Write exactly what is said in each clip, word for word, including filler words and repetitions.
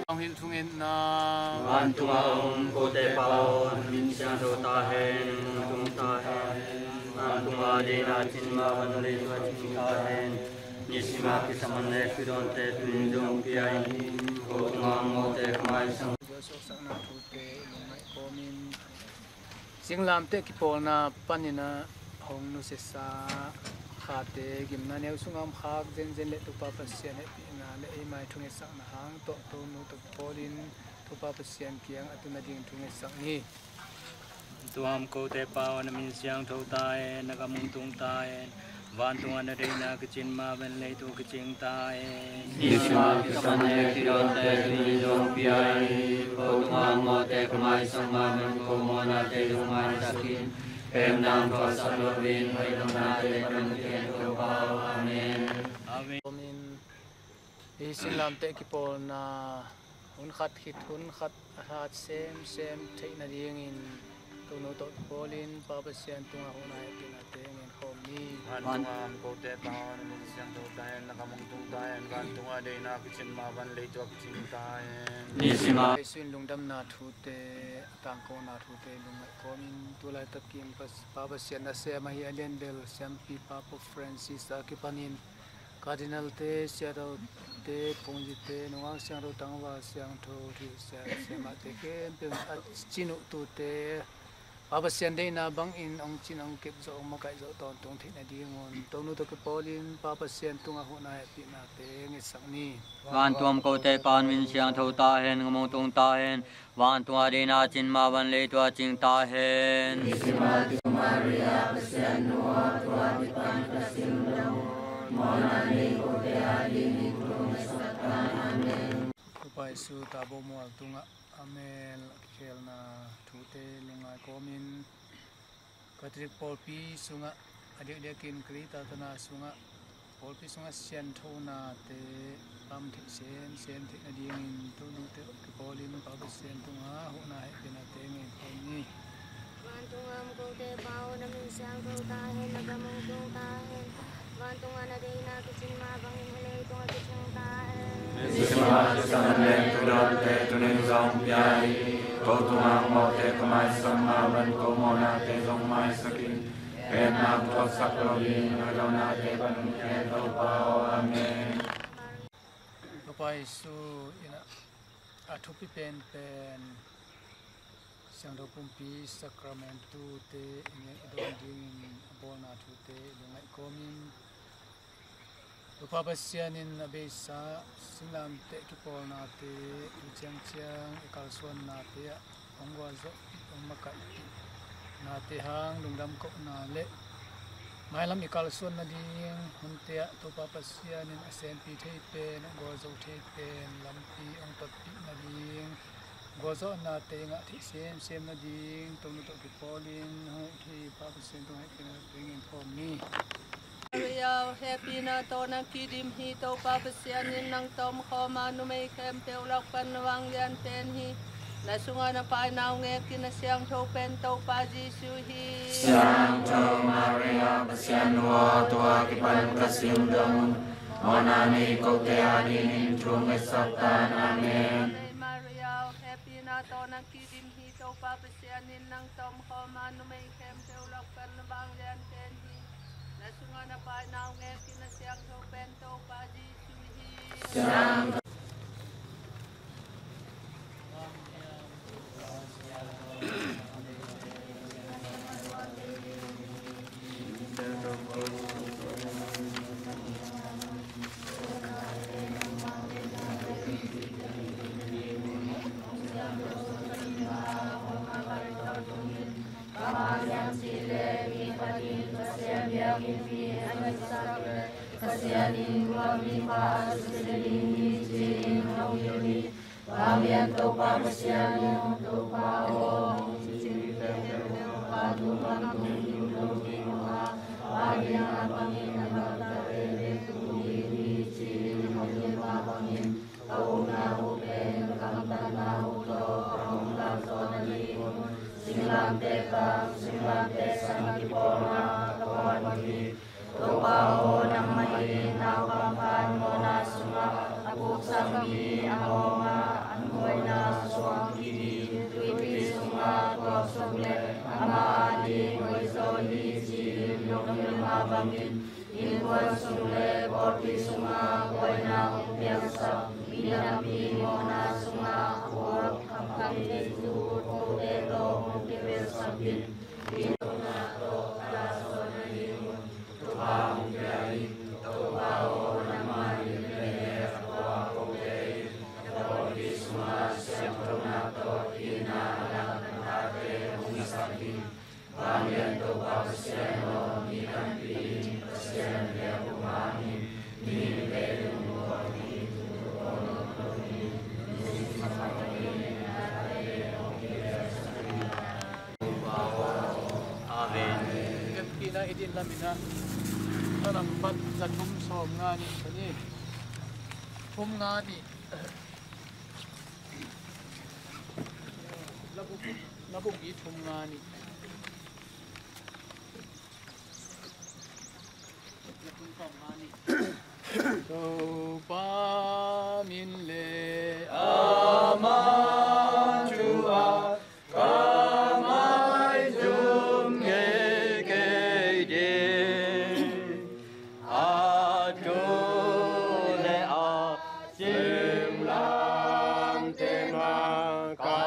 Hong hilh thungetna. Vantunga om kote Pa aw, na min siangtho ta hen, na gam tung ta hen. Vantunga deihna cin mah bang leitunga cing ta hen. Nisima kisam man le kidonte tuni zong pia in, ko tunga mawte ka maisang. Suaksakna thute lungngaih kawmin singlamteh kipawlna panin ah hong nusiasa khate gimna neu sungah om khak zenzen le Topa Pasian hehpihna le eima i thungetsakna hang tawh Tonu tawh kipawlin Topa Pasian kiang a tun nading thungetsak ni. Vantunga om kote Pa aw, na min siangtho ta hen, na gam hong tung ta hen. Vantunga na deihna kicin mah bang leitung kicing ta hen. Nisima kisam le kidonte tuni zong pia in, ko tunga mawte ka maisang mah bang ko mawhnate zong maisak in. Pemdang tawh sak loin hoih lohnate pan kician Topa aw. Amen. Amen. Hih singlamteh kipawlna hun khat khit hun khat a hat semsem theih nadingin Tonu tawh kipawlin Pa Pasian tungah huhna hehpihnate ngen khawm ni. Vantunga om kote Pa aw, na min siangtho ta hen, na gam hong tung ta hen. Vantunga deihna kicin mah bang leitunga kicing ta hen. Nisima Jesu in lungdamna thute, tangkona thute lungngaih kawmin tu laitakin Pas-, Pa Pasian nasem ahi a lianbel siampi Pa Pope Francis a kipanin Cardinal-te, siadaute, phungzite, nungak siangtho, tangval siangtho, thilsiam siamahte khempeuh a cin uh tute Pa Pasian deihna bangin hong cin, hong kep zawh, hong makaih zawh tawntung theih nadingun Tonu tawh kipawlin Pa Pasian tungah huhna hehpihnate ngetsak ni. Vantunga om kote Pa aw, na min siangtho ta hen, na gam hong tung ta hen. Vantunga deihna cin mah bang leitunga cing ta hen. Maria, Pasian nu aw, tua kipan ka sim dong un, mawhna nei kote adingin thu ngetsak tan. Amen. Topa Jesu tabu mual tungah a mel a kikhelna thute lungngai kawmin Catholic pawlpi sungah a diakdiakin Khrista tana sungah pawlpi sungah sianthonate lam theih semsem theih nadingin Tonu tawh kipawlin Pa Pasian tungah huhna hehpihnate ngen khawm ni. Vantunga om kote Pa aw, na min siangtho ta hen, na gam hong tung ta hen. Vantunga na deihna kicin mah bangin hih leitungah kicing ta hen. Nisima kisam le kidonte tuni zong pia in, ko tunga mawte ka maisang mah bang ko mawhnate zong maisak in. Pemdang tawh sak loin hoih lohnate pan kician Topa aw. Amen. Topa Jesu in a thupi penpen Siangtho Pumpi Sacramentu-te i ngen i dawn dingin a bawlna thute lungngaih kawmin Topa Pasian in a beisa singlamteh kipawlnate, tu ciangciang i kalsuannate ah hong gualzawhpih, hong makaihpihnate hang lungdam kohna le mailam i kalsuan nading hunte ah Topa Pasian in a senpi thei pen, a gualzo thei pen lampi hong totpih nading gualzawhnate ngah theih semsem nading Tonu tawh kipawlin hong hih Pa Pasian tungah hehpihna ngen khawm ni. Maria aw, hehpihna tawh na kidim hi. Topa Pasian in nang tawh om khawm a, numei khempeuh lak pan na vanglian pen hi. Na sungah na paina uh ngek in, na siangtho pen Topa Jesu hi. Siangtho Maria, Pasian nu aw, tua kipan ka sim dong un, mawhna nei kote adingin thu ngetsak tan. Amen. Maria aw, hehpihna tawh na kidim hi. Topa Pasian in nang tawh om khawm a, numei khempeuh lak pan na vanglian pen hi. Na sungah na paina uh ngek in, na siangtho pen Topa Jesu hi. Pasian in tua mipa a susia ding hi, ci-in hong hilh hi. Vanglian Topa Pasian in, Topa aw, hong cih mite khempeuh pa tung bang tung ding lo ding uh a, pa gina bangin a gamtate bek tung ding hi, ci-in hong hilh mah bangin ka upna uh pen ka gamtatna uh tawh hong lamto nading un. Singlamteh tang, singlamteh sang kipawlna ka pawlmawh hi. Topa aw, nangmah in naupang khat mawhna sungah a puksak mi a hawng a, an huaina suang kik in, tuipi sungah tuaksuk leh amah ading hoih zaw hi ci-in nong hilh mah bangin, innkuan sung leh pawlpi sungah buaina hong piangsak, minampi mawhna sungah a puak khamkhamte, kote tawh hong kivelsak in. Amen. Kan kina i din lam ina, a lambat za thum sawm nga nih ka ni. Thum nga nih. Labuk, labuk i thum nga nih. Topa min le ama thu a, ka maizum ngei kei ding. A tu le a singlamteh mah ka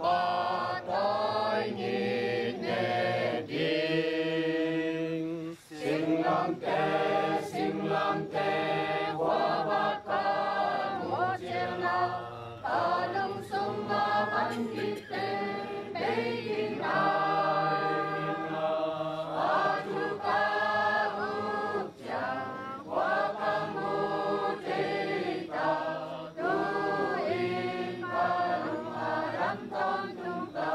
pahtawi ngitnget ding. Singlamteh, singlamteh, khua baka mucialna, ka lungsung a pan kipte, bei kik na, a thu ka up ciang, khua ka mu thei ta, tu-in ka lung a dam tawntung ta.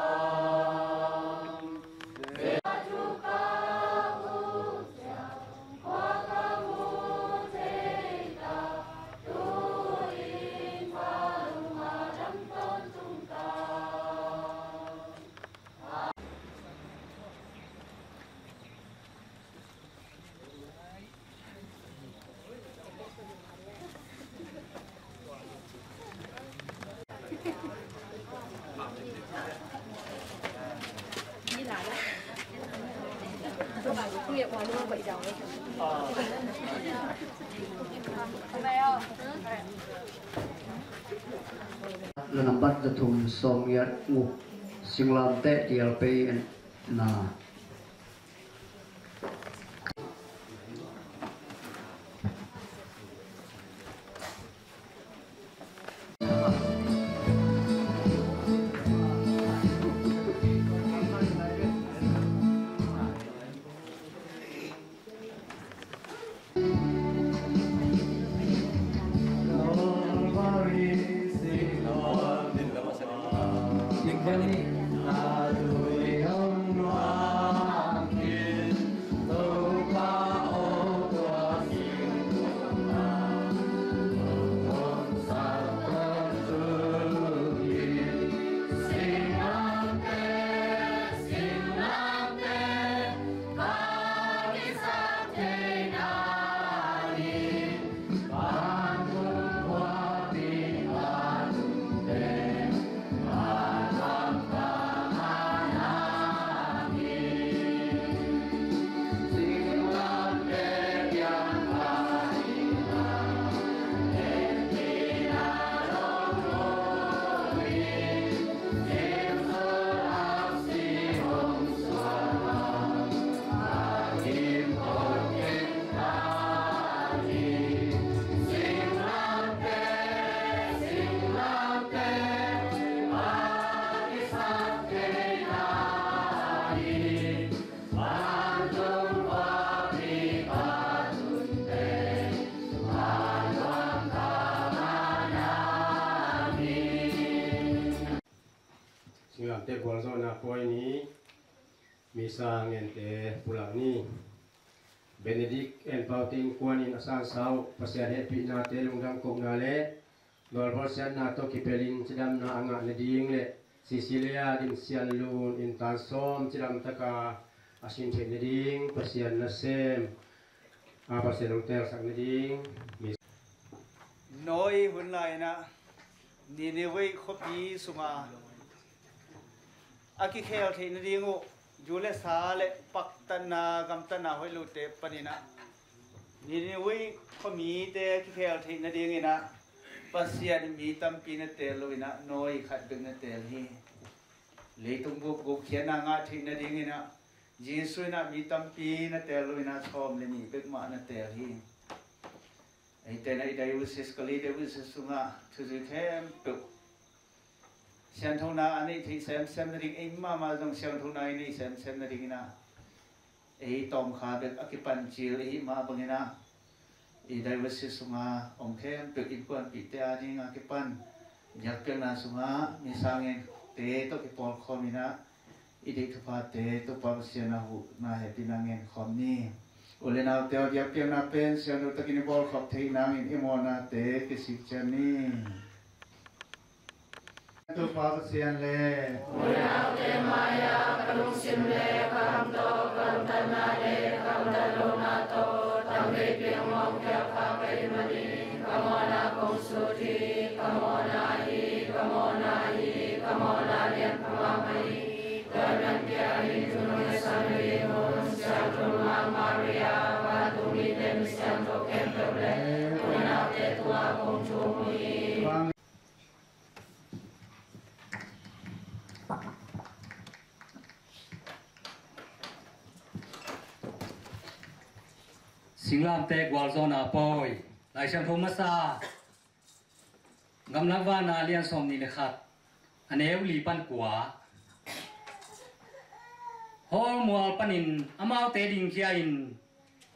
Lambat za thum sawm ngiat nguk, singlamteh dial pei na. Singlamteh gualzawhna pawi ni. Misa ngente pulak ni. Benedict and Pauting Kuan in a sansa uh Pasian hehpihnate, lungdam kohna le nawlbawlsiatna tawh kipelin cidamna a ngah nading le Cecilia Din Sian Lun in tan sawm cidam taka a sin theih nading Pasian nasem a Pasian hong teelsak nading mi. Noah hun lai-inah Nineveh khuapi sunga a kikhel theih nading uh, ju le sa le paktatna, gamtatna hoih lote paninah Nineveh khuamite kikhel theih nadinginah Pasian in mi tampi na teel loinah Noah khat bek na teel hi. Leitung gupgup khiatna ngah theih nadinginah Jesuh inah mi tampi na teel loinah sawm le nih bek mah na teel hi. Eite na i diocese, Kalay diocese sungah thuzui khempeuh sianthona a neih theih semsem nading, ei mahmah zong sianthona i neih semsem nadinginah ei tawmkha bek a kipan cil i hih mah banginah i diocese sunga om khempeuh innkuanpihte a dinga kipan biakpiakna sungah mi sangente tawh kipawlkhawm inah i deih thuphate Topa Pasian a huhna hehpihna ngen khawm ni. U le naute aw, biakpiakna pen siangtho takin i bawlkhop theih nangin i mawhnate kisik ciat ni. Topa Pasian le u le naute mai-ah ka lungsim le ka hamtawk, ka hamtatna le ka hamtat lohna tawh tamvei piang mawh kiak kha ka hih manin ka mawhna kong sut hi, ka mawhna hi, ka mawhna hi, ka mawhna lian pha mahmah hi. Tua ahih manin Siangtho Maria, vantung mite misiangtho khempeuh le u le naute tungah kong thum hi. Singlamteh gualzawhna pawi. Lai Siangtho masa, Gamlak Vanna lian sawmnih le khat, a neu li pan kua. Hor mual panin amaute dingkhia-in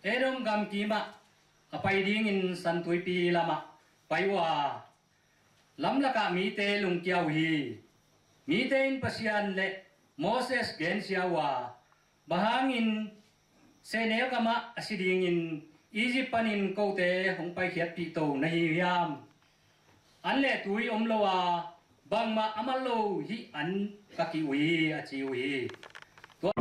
Edom gamkim ah a pai dingin San Tuipi lamah pai uh a, lamlakah mite lungkia uh hi. Mite in Pasian le Moses gensia uh a, bang hangin sehnel gamah a si dingin Egypt panin kote hong paikhiatpih to na hi hiam? An le tui om lo a, bangmah a man lo hih an ka ki uh hi, a ci uh hi. Tua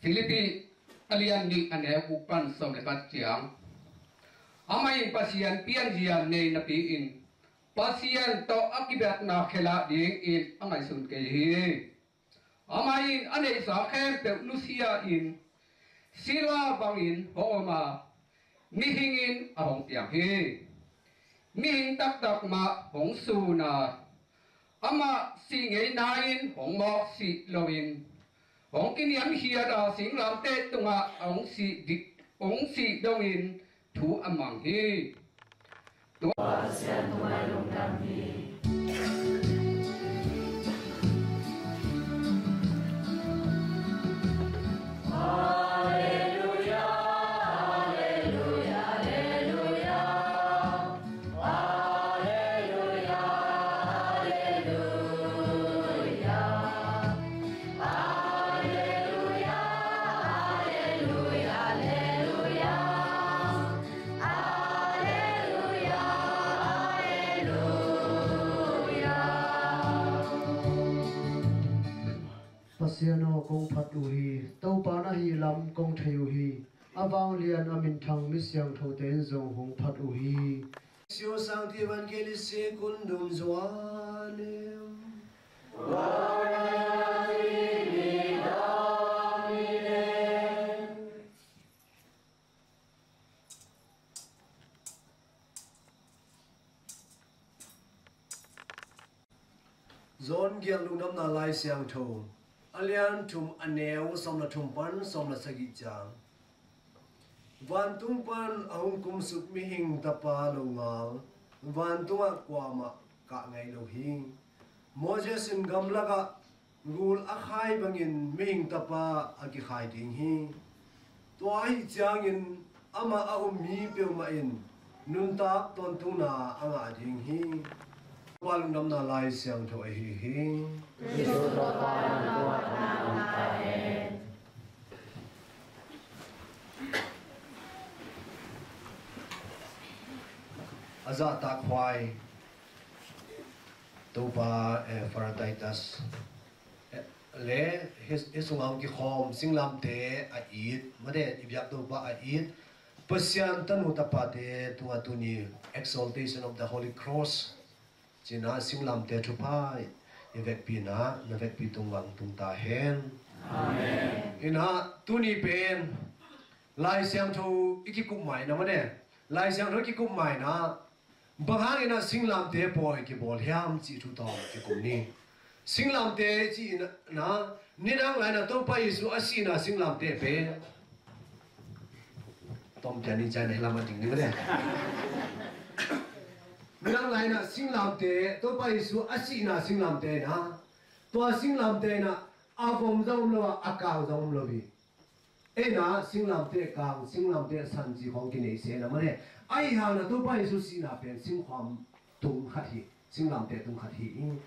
Filipi a lian nih a neu guk pan sawm le khat ciang. Amah in Pasian pianzia nei napi-in Pasian tawh a kibiakna khelah dingin a ngaihsun kei hi. Amah in a neihsa khempeuh nusia-in sila bangin hong om a, mihingin a hong piang hi. Mihing taktak mah hong sun a, amah sih ngeina in hong mawk sih loin, hong kiniamkhiat a, singlamteh tungah hong sih di-, hong sih dongin thu a mang hi. Tua Pasian tungah lungdam hi. Pasian aw, kong phat uh hi. Topa na hih lam kong thei uh hi. A vanglian a minthang mi siangthote in zong hong phat uh hi. Siosangti Evangelist Sekun Dum Zuanem. John giat lungdamna Lai Siangtho, a lian thum, a neu sawm le thum pan sawm le sagih ciang. Vantung pan a hong kumsuk mihing tapa longal vantungah kuamah kah ngei lo hi. Moses in gamlakah gul a khai bangin mihing tapa a kikhai ding hi. Tua ahih ciangin amah a um mi peuhmah in nuntak tawntungna a ngah ding hi. Pa lungdamna Lai Siangtho ahi hi. A zahtakhuai Topa, eh, Epaphroditus, eh, le hi, hi sungah hong kikhawm singlamteh a it, mate, i biak Topa a it Pasian tanu tapate tungah tuni, Exaltation of the Holy Cross cih a singlamteh thupha i vekpi in, na vekpi tungah hong tung ta hen. Amen. In, tuni pen Lai Siangtho i kikup mai in, mate, Lai Siangtho i kikup mai in, bang hangin singlamteh pawi kibawl hiam cih thu tawh kikum ni. Singlamteh cih in, nidang lai-in Topa Jesu a sihna singlamteh pen, tom pian ni cai na hi lam a ding ni, mate. Nidang lai-in singlamteh, Topa Jesu a sihna singlamteh in, tua singlamteh in a vom zong om lo a, a kang zong om lo hi. Ei in singlamteh kang, singlamteh san cih khawng kinei se in, mate. Ahi hangin Topa Jesu sihna pen singkhuam tung khat hi, singlamteh tung khat hi.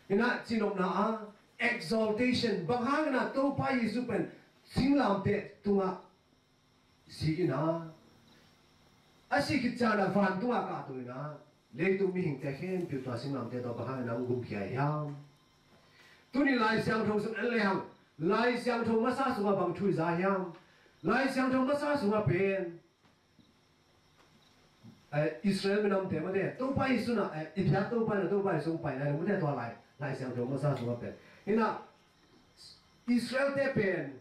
In, cinopna ah exaltation, bang hangin Topa Jesu pen singlamteh tungah si in, a sih khit ciangin vantungah kahto in, leitung mihingte khempeuh tua singlamteh tawh bang hangin hong gumkhia hiam? Tuni Lai Siangtho sung en lehang, Lai Siangtho masa sungah bang thu i za hiam? Lai Siangtho masa sungah pen, eh, Israel minamte, mate, Topa Jesu in, eh, i biak Topa in, Topa Jesu hong pai lai, mate, tua lai, Lai Siangtho masa sungah pen. In, Israelte pen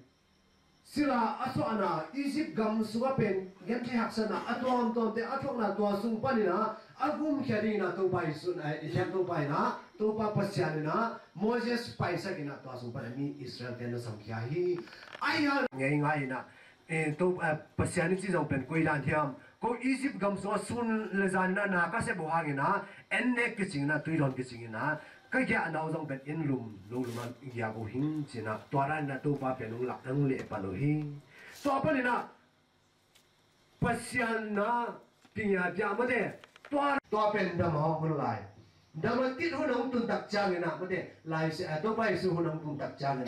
sila a suahna, Egypt gam sungah pen gentheih haksatna a tuamtuamte a thuakna, tua sung panin a gumkhia dingin Topa Jesu in, eh, i biak Topa in, Topa Pasian in Moses paisak in, tua sung panin mi Israelte na samkhia hi. Ahi hang ngeingai in, eh, to, eh, Pasian i cih zong pen koi dan hiam? Ko Egypt gam sungah sun le zan in na ka sep uh hangin, en nek kicing in, tui dawn kicing in, ka giahna uh zong pen inn lum lo lum a giak uh hi, ci-in, tua dan in Topa pen hong lak, hong lehpalh uh hi. Tua panin Pasian in kingiat piak, mate, tua, tua pen dam a hun lai. Dam a tit hun hong tun tak ciangin, mate, Lai Sia, eh, Topa Jesu hun hong tun tak ciangin,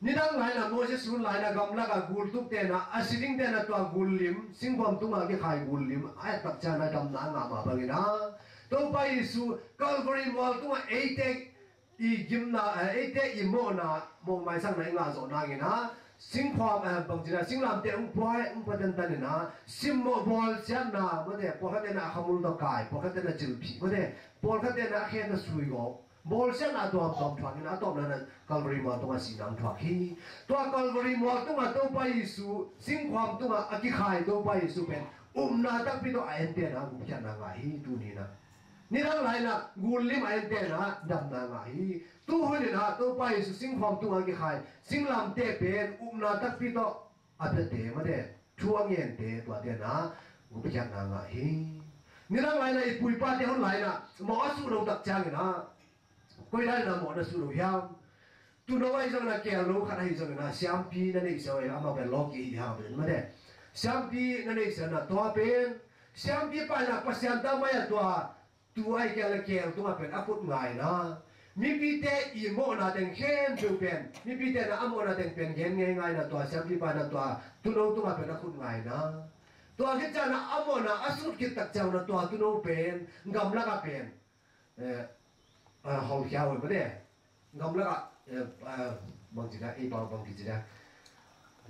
nidang lai-in, Moses hun lai-in, gamlak a gultukte in, a si dingte in tua gul lim, singkhuam tungah kikhai gul lim a et tak ciangin damna a ngah mah bangin, Topa Jesu Calvary mual tungah eite i gimna, eh, eite i mawhna, mawh maisakna i ngah zawh nangin, singkhuam, eh, bangci in, singlamteh hong pua, hong pua tantan in, simmawh bawlsiatna, mate, pawlkhatte in a khamul tawh kai, pawlkhatte in a cilphih, mate, pawlkhatte in a khe tawh sui gawp. Bawlsiatna a tuamtuam thuak in, a tawpna in Calvary mual tungah sihna hong thuak hi. Tua Calvary mual tungah Topa Jesu, singkhuam tungah a kikhai Topa Jesu pen upna takpi tawh a ente in gupkhiatna ngah hi, tuni in. Nidang lai-in gul lim a ente in damna ngah hi. Tu hun in Topa Jesu singkhuam tungah a kikhai singlamteh pen upna takpi tawh a piate, mate, thu a ngente, tuate in gupkhiatna ngah hi. Nidang lai-in i pu i pate hun lai-in mawh a suh lo tak ciangin, koi lai-in mawh na suh lo hiam? Tuuno ahi zongin, keel lo khat ahi zongin, siampi na neihsa uh, amah pen lawki ahi hang pen, mate, siampi na neihsa in, tua pen siampi pa in Pasian tawh mai-ah tua tuu ahi kei leh keel tungah pen a khut nga in, mipite i mawhna teng khempeuh pen, mipite in a mawhna teng pen gen ngeingai in, tua siampi pa in tua tuuno tungah pen a khut nga in, tua khit ciangin a mawhna a sut khit tak ciangin tua tuuno pen gamlak ah pen, eh, ah, hawlkhia uh, mate, gamlak ah, eh, ah, bangci in, ei bang, bang kici in,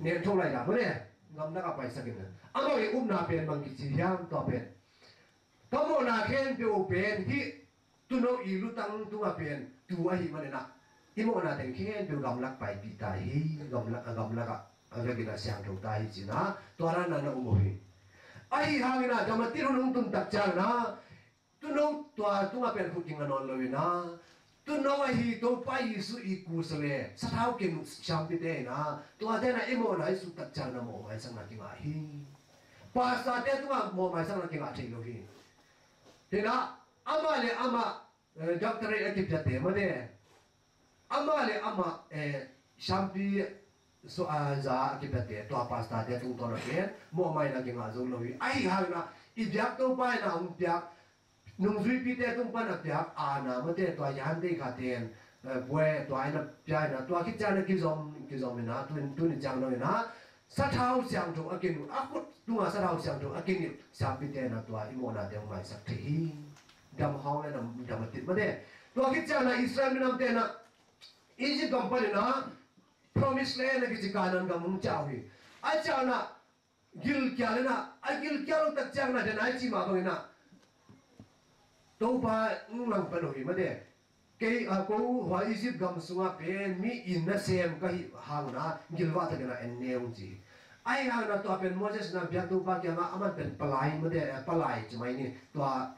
nentho lai in, mate, gamlak ah paisak in, amau i upna pen bang kici hiam? Tua pen, ka mawhna khempeuh pen hih tuuno i lutang tungah pen tuu ahih manin, i mawhna teng khempeuh gamlak paipih ta hi, gamlak, gamlak ah a vekin a siangtho ta hi, ci-in tua dan in na um uh hi. Ahi hangin dam a tit hun hong tun tak ciangin, tuuno tua tungah pen khut kinga nawn lo in, tuuno ahi Topa Jesu i kusa le sathau ken uh siampite in, tuate in i mawhna i sut tak ciangin mawh maisakna kingah hi. Pastorte tungah mawh maisakna kingah thei lo hi. Hi in, amah le amah, eh, doctorate a kipiate, mate, amah le amah, eh, siampi, so, ah, za a kipiate, tua pastorte tungtawn ah pen mawh maisakna kingah zo lo hi. Ahi hangin i biak Topa in hong piak nungzuipite tung pan a piak aana mate, tua yan dei kha ten, eh, buai tua in a pia in a, tua khit ciang a kizom, kizom in a, tun, tun i ciang dong in a, sathau siangtho a kinut, a khut tunga sathau siangtho a kinut siampite in a tua i mawhnate hong maisak thei hi. Dam hawng le dam, dam a tit mate. Tua khit ciang a Israel minamte in a Egypt gam pan in a Promised Land a kici Canaan gam hong ciah uh hi. A ciah in a gilkial in a, a gilkial uh tak ciang in a, den a i ci mah bang in a, Topa hong langpan uh hi mate. Kei, a, ko hua Egypt gam sungah pen mi inn nasem ka hih hang in a, gilvah tak in a en ne hong ci hi. Ahi hang in a tua pen Moses in a biak Topa kiangah, aman pen palai mate, eh, palai ci mai ni, tua,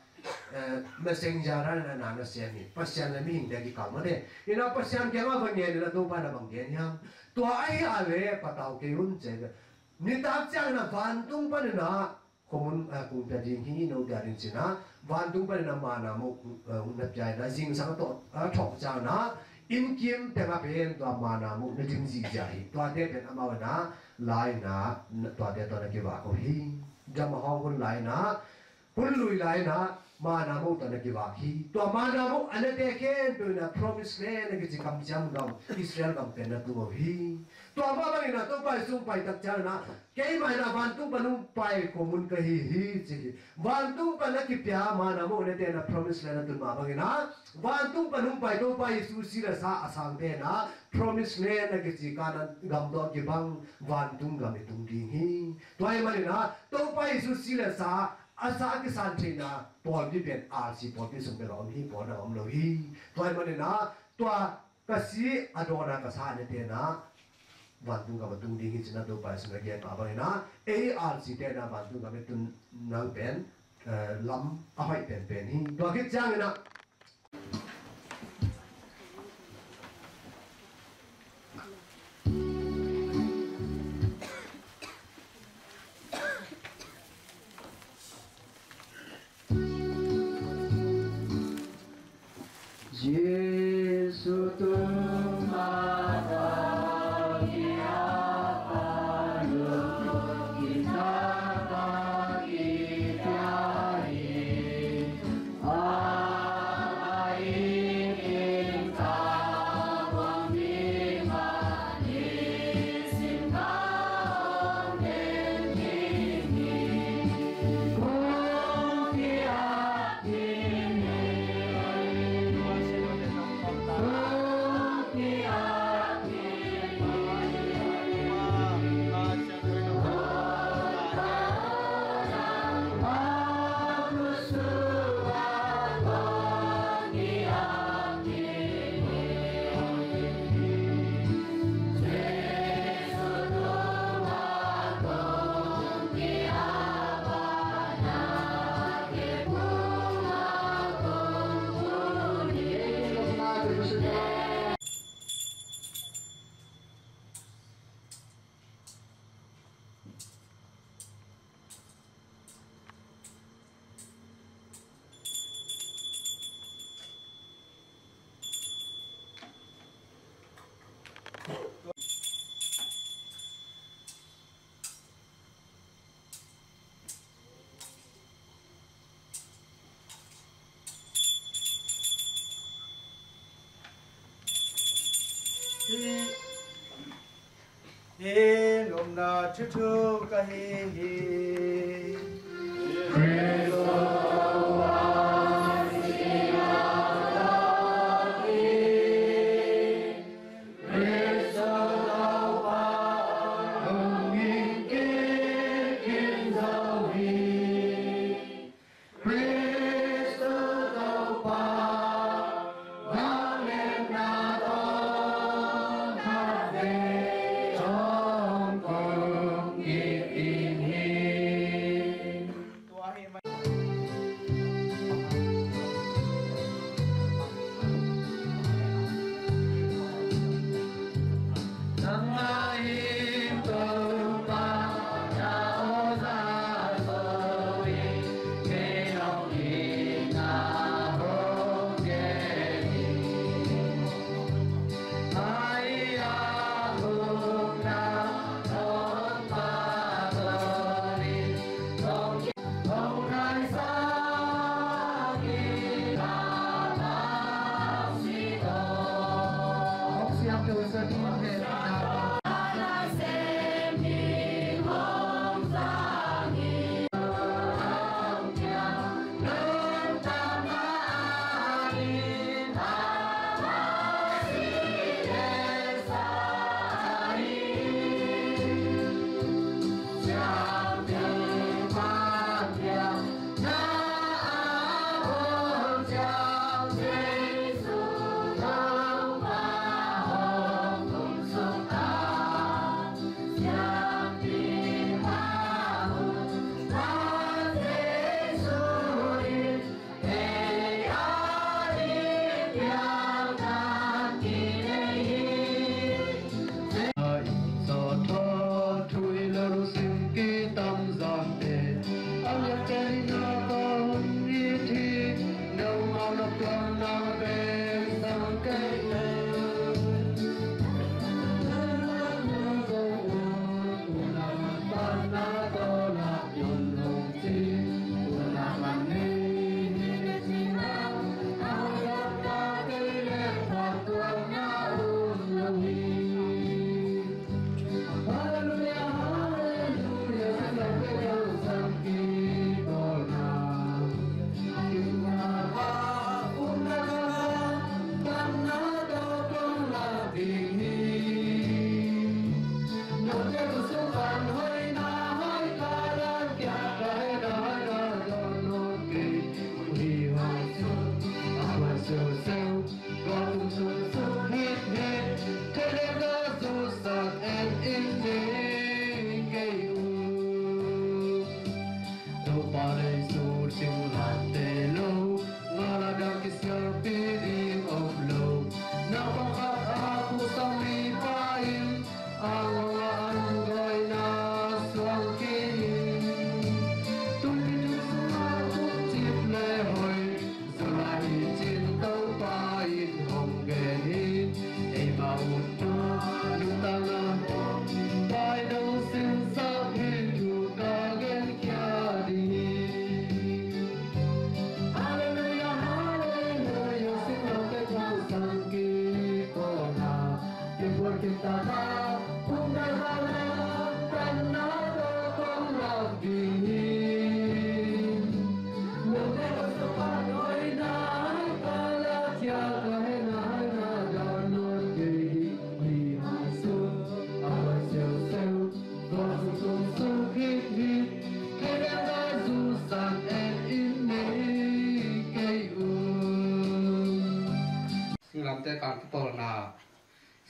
eh, messenger a na, na, nasem hi. Pasian le mihingte kikal mate. In a Pasian kiangah va ngen in a Topa in a bang gen hiam? Tua ahi a le patau kei un ci hi. Nitak ciang in a vantung pan in a khuamun, eh, kong pia ding hi, note a ding ci in a, vantung pan in a manna moh, eh, hong na pia in a, zingsang a tawh, a thawh ciang in a, innkim teng ah pen tua manna moh na dim zihziah hi. Tuate pen amau in a la in a, tuate tawh na kivak uh hi. Dam a hawng hun lai in a, hun lui lai in a, manna moh tawh na kivak hi. Tua manna moh a nate khempeuh in a Promised Land a kici kamciam gam, Israel gam pen na tung uh hi. Tua mah bang in a Topa Jesu hong pai tak ciang in a, keimah in a vantung pan hong pai khuamun ka hi hi ci hi. Vantung pan a kipia manna moh a nate in a Promised Land a tun mah bang in a, vantung pan hong pai Topa Jesu si le sa a sangte in a Promised Land a kici Canaan gam tawh kibang vantung gam i tung ding hi. Tua ahih manin a Topa Jesu si le sa a sa a kisan theihna pawlpi pen R C pawlpi sung bek a om hi, pawl dang a om lo hi. Tua ahih manin a tua ka si a dawn a ka sa a nate in a vantung gam a tung ding hi ci in a Topa Jesu in a gen mah bang in a ei R C te in a vantung gam i tun nang pen, eh, lam a hoih penpen hi. Tua khit ciang in a Jesu tung mah bang in a, a palu in a bang in a hi. Hih, hih nopna thuthu ka hi hi. Khristu Topa vangliatna tawh khatvei tawm kong it in hi.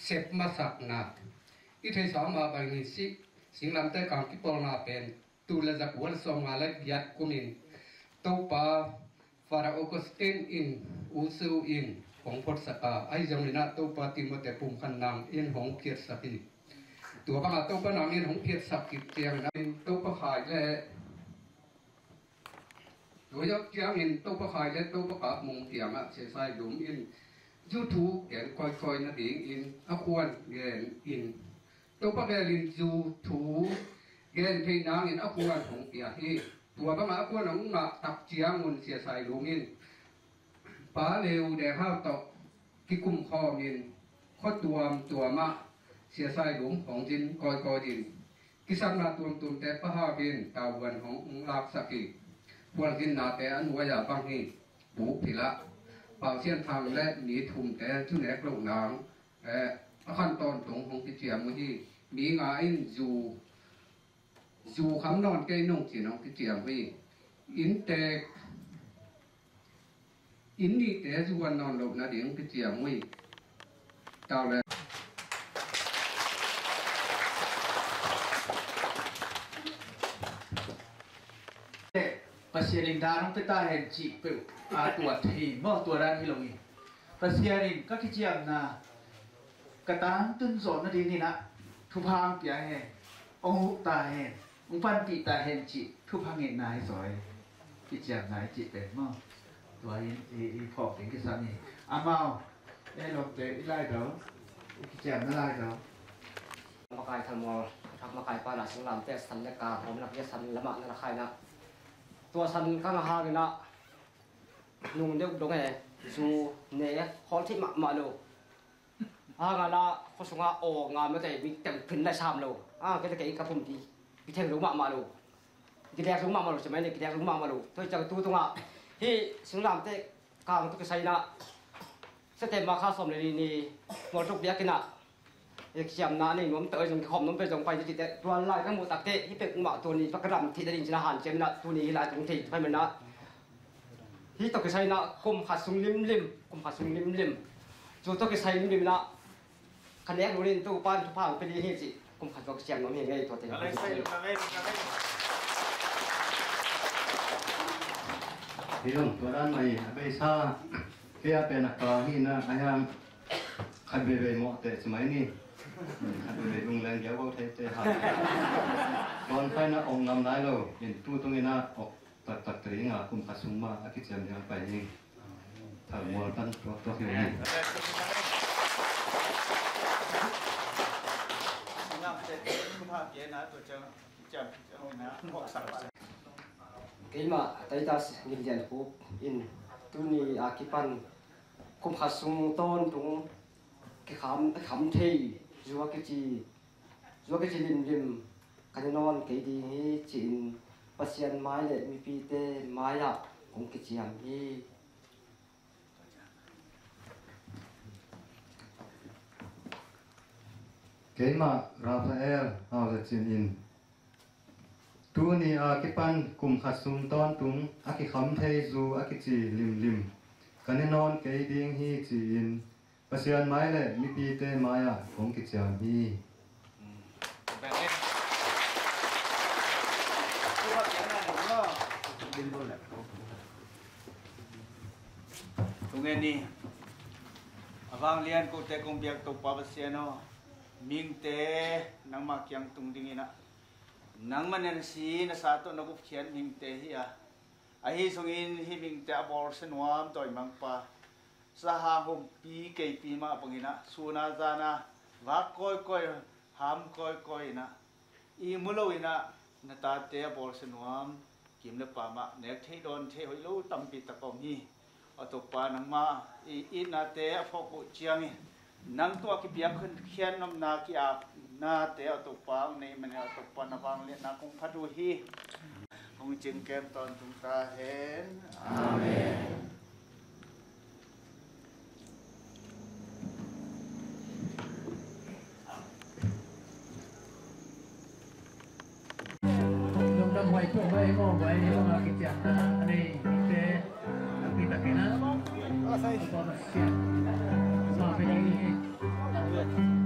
Sep masakna. I theisa mah bangin si, singlamteh kang kipawlna pen tul le za kua le sawmnga le giat kumin Topa Father Augustine in, U Su in hong photsak a, ahi zongin ah Topa Timothy pumkhat nang in hong phiatsak hi. Tua banga Topa nang in hong phiatsak khit ciangin ah Topa Khai le Tua ciangin Topa Khai le Topa Kap Mung kiangah Sia Sai Lum in zu thu gen kawikawi nadingin a khuan gen in, Topa gelin zu thu gen thei nangin a khuan hong pia hi. Tua bangah a khuan hong ngah tak ciangun Sia Sai Lum in Pa Leu Deng Hau tawh kikum khawmin khua tuamtuamah Sia Sai Lum hong zin kawikawi in, kisapna tuamtuamte Pa Hau in tavuan hong laksak hi. Khualzinnate a nuai-a bang hi. Pu Philh ah Pau Sian Thang le mi thumte thunek loh nang, eh, a khan tawntung hong kiciam uh hi. Mi nga in zu zu kham nawn kei nung cin hong kiciam uh hi. Innte, inn nihte zu a nawn loh nading hong kiciam uh hi. Tau le. Pasian in dan hong pia ta hen cih peuh a tua thei maw, tua dan hi lo hi. Pasian in ka kiciamna ka tangtun zawh nadingin ah thupha hong pia hen, hong huh ta hen, hong panpih ta hen cih thupha ngeina hi zaw hi. Kiciamna i cih pen maw, tua in i, i phawk ding kisam hi. Amau, e lawmte i lai do, i kiciamna lai do. Makai Thalmual, Thak Makai pa na singlamteh san le ka hawm nak le san lamah na la khai na. Tua san ka ngah hangin ah nung deuh dong e, zu ne khawl theih mahmah lo. Hangah lah khua sungah aw nga mate mi tem phin lai sam lo. Ah, kei le kei ka pumpi kitheng lo mahmah lo. Kidek lo mahmah lo, semai ne kidek lo mahmah lo. Tua hi ciang tu tungah hih singlamteh kang tawh kisai in ah September kha sawm le li ni mualtuk biakinn ah, eh, kiciamna nei nuam tawh zong kikhawm nuam peuh zong pai ni cihte tua lai ka muh takteh hih pek mah tuni va ka dam thei ding cih na hanciam in ah tuni hih lai tung thei pai man ah hih tawh kisai in ah kum khat sung limlim, kum khat sung limlim, cu tawh kisai limlim in ah ka nek lo in Topa in thupha hong pia ding hi cih kum khat sung kiciam nuam hi ngei tuate. Hi lo, tua dan mah hi a beisa. Kei a pen a ka hi na a hiang. Khat veivei mawh teh ci mai ni. Khat veivei lungleng giau ko thei teh ha. Tuan khai na ong ngam lai lo. In tu tung in a ok taktak teri nga kum khat sung mah a kiciam ding a pai hi. Thak mual tan tuak tuak hi ni. Ngam teh, kum khat kia na tua ciang kiciam, kiciam na, ok sak. Keimah Titus Ngin Lian Khup in tuni a kipan kum khat sung tawntung kikham, kham thei zu a kici, zu a kici limlim ka ne nawn kei ding hi ci-in Pasian mai le mipite mai-ah kong kiciam hi. Keimah Raphael Hau Za Cin in tuni a kipan kum khat sung tawntung a kikham thei zu a kici limlim ka ne nawn kei ding hi ci-in Pasian mai le mipite mai-ah kong kiciam hi. Tungen ni a vanglian kote kong biak Topa Pasian aw, mingte nangmah kiang tung dingin ah nangmah na si na sa tawh na gupkhiat mingte hi a, ahi zongin hih mingte a bawlsia nuam dawimangpa, sahang humpi keipi mah bangin ah sun a zan a vak kawikawi, ham kawikawi in ah ihmu lo in ah na tate a bawlsia nuam kim le pam ah nek theih dawn theih hoih lo tampi tak a om hi. A Topa nangmah i itnate a phawk uh ciangin nang tungah kipiak khian nopna ki-apnate a Topa hong neih manin a Topa na vangliatna kong phat uh hi. Hong cingkem tawntung ta hen. Amen. Lungdam huai tua huai maw, huai ni bang a kiciamna a nei mite, a pi takin a, a sai. Tua Pasian ma pe ding hi.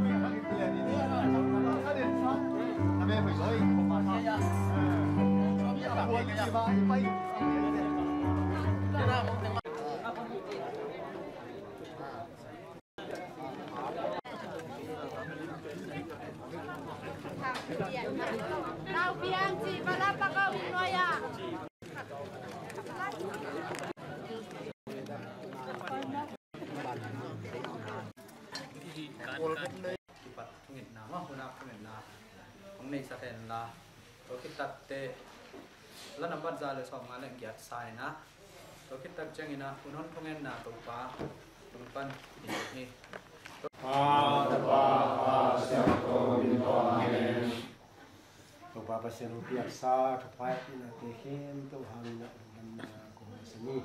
Kipat thungetna maw, hunak thungetna hong neisak hen la, tua khit takteh la nambat za le sawmnga le giat sa in ah, tua khit tak ciangin ah hun hon thungetna Topa tung pan in hi. A, Tapa, a, Siangtho min tawh, amen. Topa Pasian hong piaksa thupha, hehpihnate khempeuh hangin ah lungdamna kong sak hi.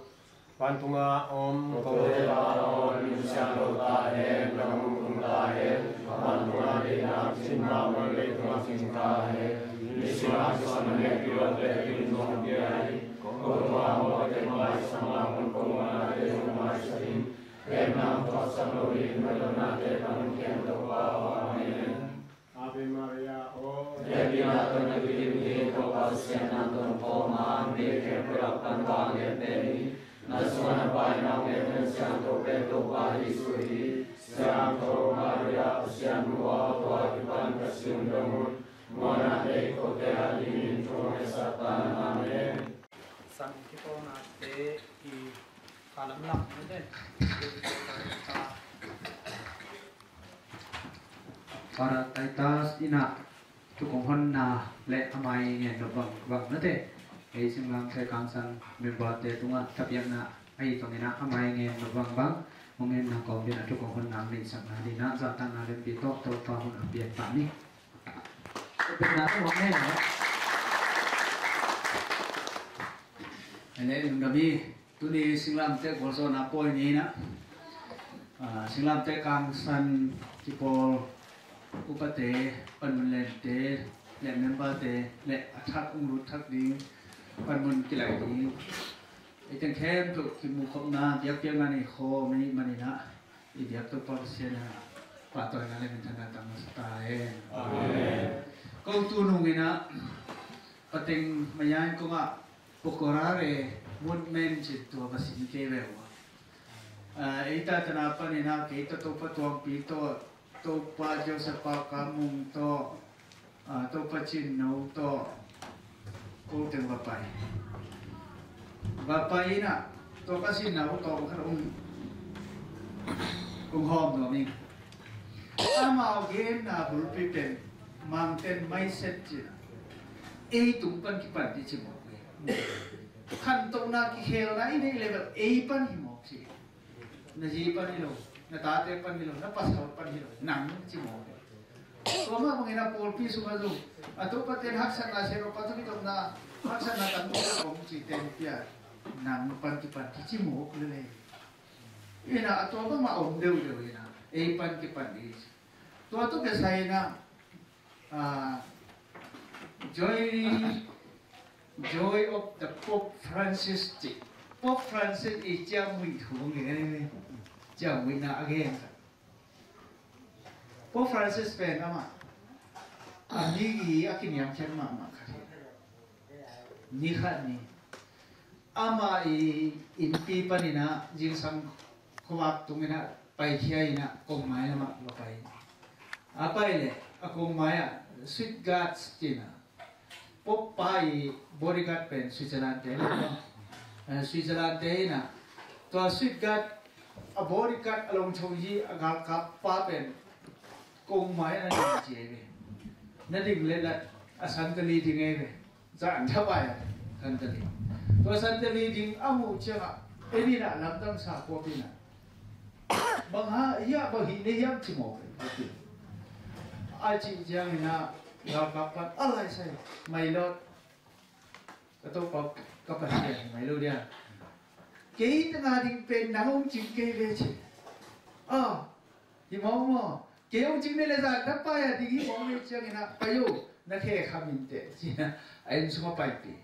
Vantunga om ko Topa aw, na min siangtho ta hen, na hong tung ta hen. Vantunga deihna cih bang, leitungah cih ta hen. Nisim a kisam na neih ding lote, tuni zong pia in. Ko tungah mawhte maisak bangin, ko muanna te zong maisak in. Hehna tawh sam loin, na lawmnate tang ken, Topa aw. Amen. Ave Maria, aw. Hehpihna tawh na kidim hi, Topa Pasian nang tungah om a, mipi khempeuh lak pan vanglian pen hi. Na sungah na Pa in a hong et Siangtho pen Topa Jesuh hi. Siangtho Maria, Pasian nu aw, tua kipan ka si dong un, muanna nei kote adingin thu hong ngetsak ta in. Amen. San kipawlnate i khalam lam mite. Para Titus in ah thu kong honna le a mai ngen nop bang bang nate, ei singlamteh kangsan member-te tungah thapiakna ahi zongin ah a mai ngen nop bang bang hong ngenna kawm dingin ah thu kong honna hong neihsakna dingin ah zahtakna lempi tawh Topa hun a piak ta ni. Thapiakna tawh hong ngen. Ele lungdam hi. Tuni singlamteh gualzawhna pawi ni in ah, ah, singlamteh kangsan kipawl upate, panmun lente le member-te le a thak hong lut thak ding panmun kilaih ding, ei teng khempeuh kimukhopna biakpiakna nei khawm ahih manin ah, i biak Topa Pasian in ah pahtawina le minthanna tang masa ta hen. Amen. Ko tu nung in ah, pateng maya in kong ah Pokorare movement ci tua va sin kei ve ua. Ah, ei ta tana panin ah kei tawh Topa Tuangpi tawh, Topa Joseph Pau Kam Mung tawh, ah, Topa Cin No tawh, ko teng va pai. Va pai in ah, tua ka sinna uh tawm khat hong, hong hawm nuam ing. Amau genna bulpi pen, Mangten mindset ci-in ah, ei tung pan kipan ding ci mawk hi. Khantohna kikhelna i neih level ei pan hi mawk ci. Na zi pan hi lo, na tate pan hi lo, na pasal pan hi lo, nang ci mawk hi. Tua mah bangin a pawlpi sungah zong a Topa ten haksatna, sehpapa tawh kitotna haksatna tampi tak om ci ten pia, nang pan kipan hi ci mawk lel hi. In ah a tua bangmah om deuhdeuh in ah ei pan kipan hi. Tua tawh kisai in ah, ah, Joy, Joy of the Pope Francis ci. Pope Francis i ciamnuih thu ngen, ciamnuihna a gen. Pope Francis pen amah a mi a kiniamkhiat mahmah khat hi. Ni khat ni amah i innpi panin ah zingsang khuavak tungin ah paikhia in ah kongmai lamah va pai. A pai leh a kongmai ah Swiss Guards ci-in ah, Pope pa i bodyguard pen Switzerland te hi lo. Eh, Switzerland te in ah, tua Swiss Guard a bodyguard a longcho hi a galkap pa pen kongmai ah na ding ci ei ve. Na ding leh lat a santali ding ei ve. Zan thapai a santali. Tua santali ding a muh ciangah, ei in ah lamdang sa khuapi in ah, bang hang hiam, bang hih na hiam ci mawk hi. A cih ciangin ah galkap pan a laisai, "My Lord, ka Topa, ka Pasian, hi mai lo dia. Kei teng a ding pen nang hong cing kei ve," ci. Ah, hi mawk maw. Kei hong cing ni leh zan thapai a ding hi mawk hi ciangin ah, "Pai o, na khe kham in teh," ci-in ah a inn sungah paipih.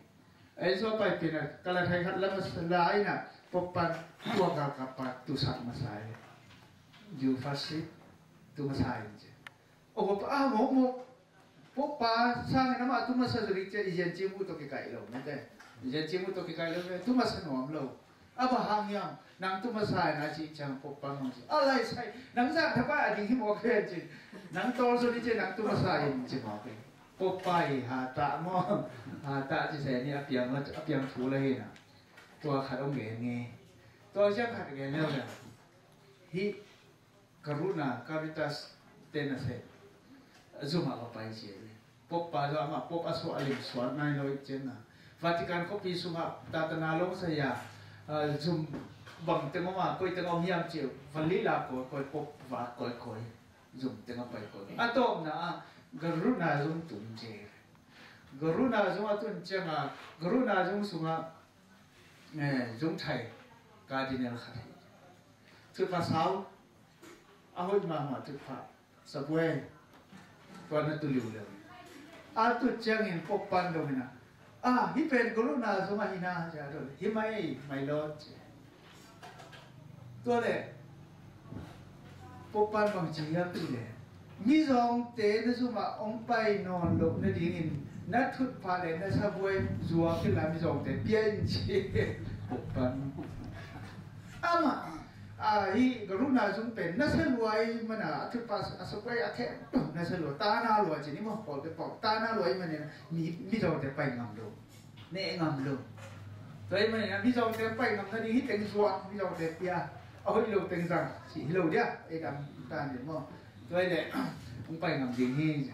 A inn sungah paipih in ah, kalat hai khat lam a la in ah, Pope pan tua galkap pa tusak masa hi. "You first seat, tu masa in," ci. O, Pope pa, ah, mawk mawk. Pope pa sangin amah tu masa zaw ding ciang i ziancimu tawh kikaih lo mate. I ziancimu tawh kikaih lo mate, tu masa nuam lo. A bang hang hiam, nang tu masa in a cih ciang Pope pa hong ci. A lai sai, nang zang thapai a ding hi mawk hen ci. Nang tawl zaw ding ciang nang tu masa in ci mawk hi. Pope pa hi hatah maw. Hatah ci se ni a piang la, a piang thu la hi na. Tua khat hong gen nge. Tua ciang khat gen leu leu. Hih Kruhna, Caritas te nasep zum ah va pai ci hi. Pope pa zong amah Pope a suah a lim suak nai lo i cih ciang a, Vatican khuapi sungah tatana lawng saya, ah, zum bang teng om a, koi teng om hiam ci, Valila kawikawi, Pope va kawikawi, zum teng a pai kawikawi. A tawpna ah Kruhna zum tung ci hi. Kruhna zum a tun ciang a, Kruhna zum sungah, eh, zungthai Cardinal khat hi. Thutpha sau, a hoih mahmah thutpha, sabuai, tua na tu liuliau. A tut ciangin Pope pan dong hi na. Ah, hih pen Kruhna zum ahi na, ci a dong. Hi mai, my lord, ci. Tua leh Pope pan bang ci hiam cih leh, mizawngte na zum ah hong pai nawn loh nadingin na thutpha leh na sabuai zuak inla mizawngte pia in ci. Pope pan. Amah, ah, hih Kruhna zum pen na sa lua ahih manin a thutpha a sabuai a khempeuh na sa lua, tana lua ci ni maw, pawlpi pawlpi tana lua ahih manin mi, mizawngte pai ngam lo. Neh ngam lo. Tua ahih manin a mizawngte pai ngam nading hih teng zuak, mizawngte pia. A hoih lo teng zang cih hi lo dia, ei dam tan ding maw. Tua ahih leh hong pai ngam ding hi.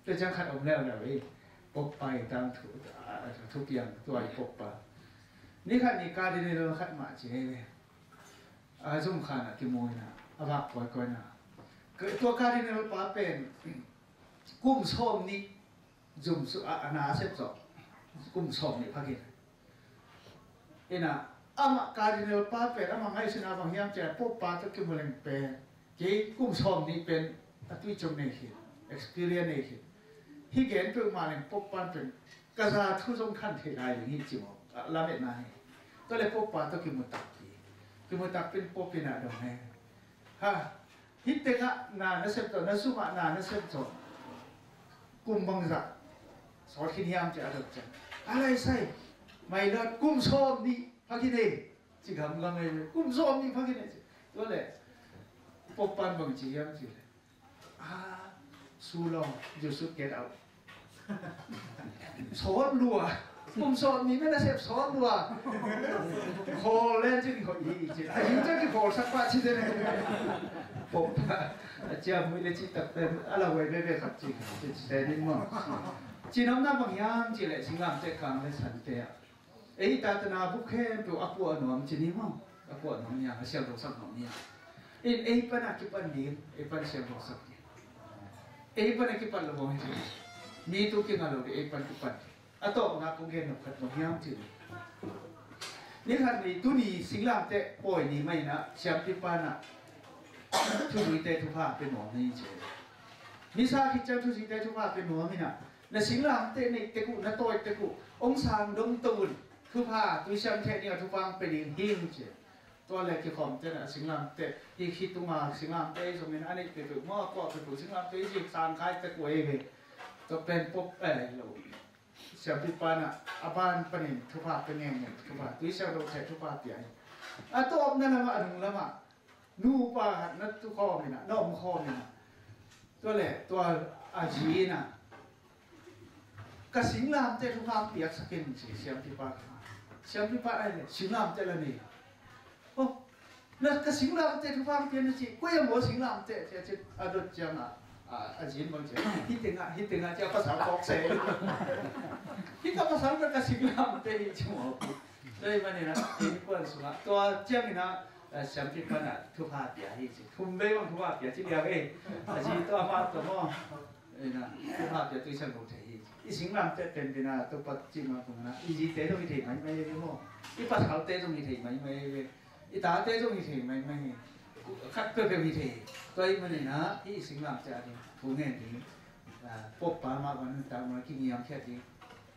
Tua ciang khat om leuleu ei. Pope pa i tangthu, a, a, thupiang tua i Pope pa. Ni khat ni Cardinal khat mah ci hi ve. A zum khan a kimu hi na, a vak kawikawi na. Tua Cardinal pa pen kum sawm nih zum su a, a na a sep zawh. Kum sawm nih pha khin. Ina, amah Cardinal pa pen amah ngaihsutna bang hiam cih leh Pope pa tawh kimu leng pen kei kum sawm nih pen a tui ciang nei khin, experience nei khin. Hih gen peuhmah leng Pope pa pen ka za thu zong khan thei lai ding hi ci maw, a lametna hi. Tua leh Pope pa tawh kimu takpi. Kimu takpi in Pope in a dong hi. Ha, hih tengah na na sep tawh, na sumah na na sep tawh kum bangzah sawt khin hiam ci a dot ciang, a lai sai, my lord, kum sawm nih pha khin ei ci gamgam ei. Kum sawm nih pha khin ei ci. Tua leh Pope pan bang ci hiam ci leh, ah, so long, you should get out. Sawt lua. Kum sawm nih na na sep sawt lua. Khawl len cin khawl hi cin. A hi cin khawl sak pah cin. Pope a ciamnuih le cih tak pen a la huai veve khat cin. Cin se ding maw. Cin omna bang hiam cih leh singlamteh kang le sante ah. Ei tatana buk khempeuh a puah nuam ci ni maw. A puah nuam ni a, a siangtho sak nuam ni a. In ei pan a kipan ding, ei pan siangtho sak ding. Ei pan a kipan lo bang hi. Mi tu kinga lo ding, ei pan kipan ding. A tawpna kong gen nop khat bang hiam cih leh, ni khat ni tuni singlamteh pawi ni mah in a siampi pan a thuzuite thupha pia nuam hi ci. Misa khit ciang thuzuite thupha pia nuam in a, na singlamteh neih tek uh, na tawi tek uh, hong sang dong to un, thupha, tuisiam theh ding a thupha hong pia ding hi ci. Tua leh kikhawm te na singlamteh, hi khit tunga singlamteh zong in a neih peuhpeuh maw, a kuah peuhpeuh singlamteh hi ci, sang khai tek uh ei ve. Tua pen Pope, eh, lo. Siampi pan a, a ban panin thupha pia ngengeng, thupha, tuisiam lo theh thupha pia hi. A tawpna lamah, a nung lamah, nupa khat na tu khawm in a, na om khawm in a. Tua leh, tua a zi in a, ka singlamteh thupha piaksak in ci, siampi pa kha. Siampi pa ai leh, singlamteh la nei. Oh, na ka singlamteh thupha hong pia na ci, koi a maw singlamteh ci a ci, a dot ciang a, a, a zi in bang ci a, hih tengah, hih tengah ci a pasal kawk se. Hih ka pasal ka, ka singlamteh hi ci maw. Tua ahih manin a, hih kuan sungah, tua ciangin a, a, siampi pan a, thupha pia hi ci. Thum vei bang thupha pia ci liang ei. A zi tawh amah tawh maw. Ei na, thupha pia tuisan lo thei hi. I singlamteh pen pen a, Topa cih mah bang a, i zite zong hi thei maimai ve maw. I pasalte zong hi thei maimai ve. I tate zong hi thei maimai hi. Khat peuhpeuh hi thei. Tua ahih manin a, hih i singlamteh a ding, thu ngen ding. Ah, Pope pa mah bang nuntak mah kiniamkhiat ding.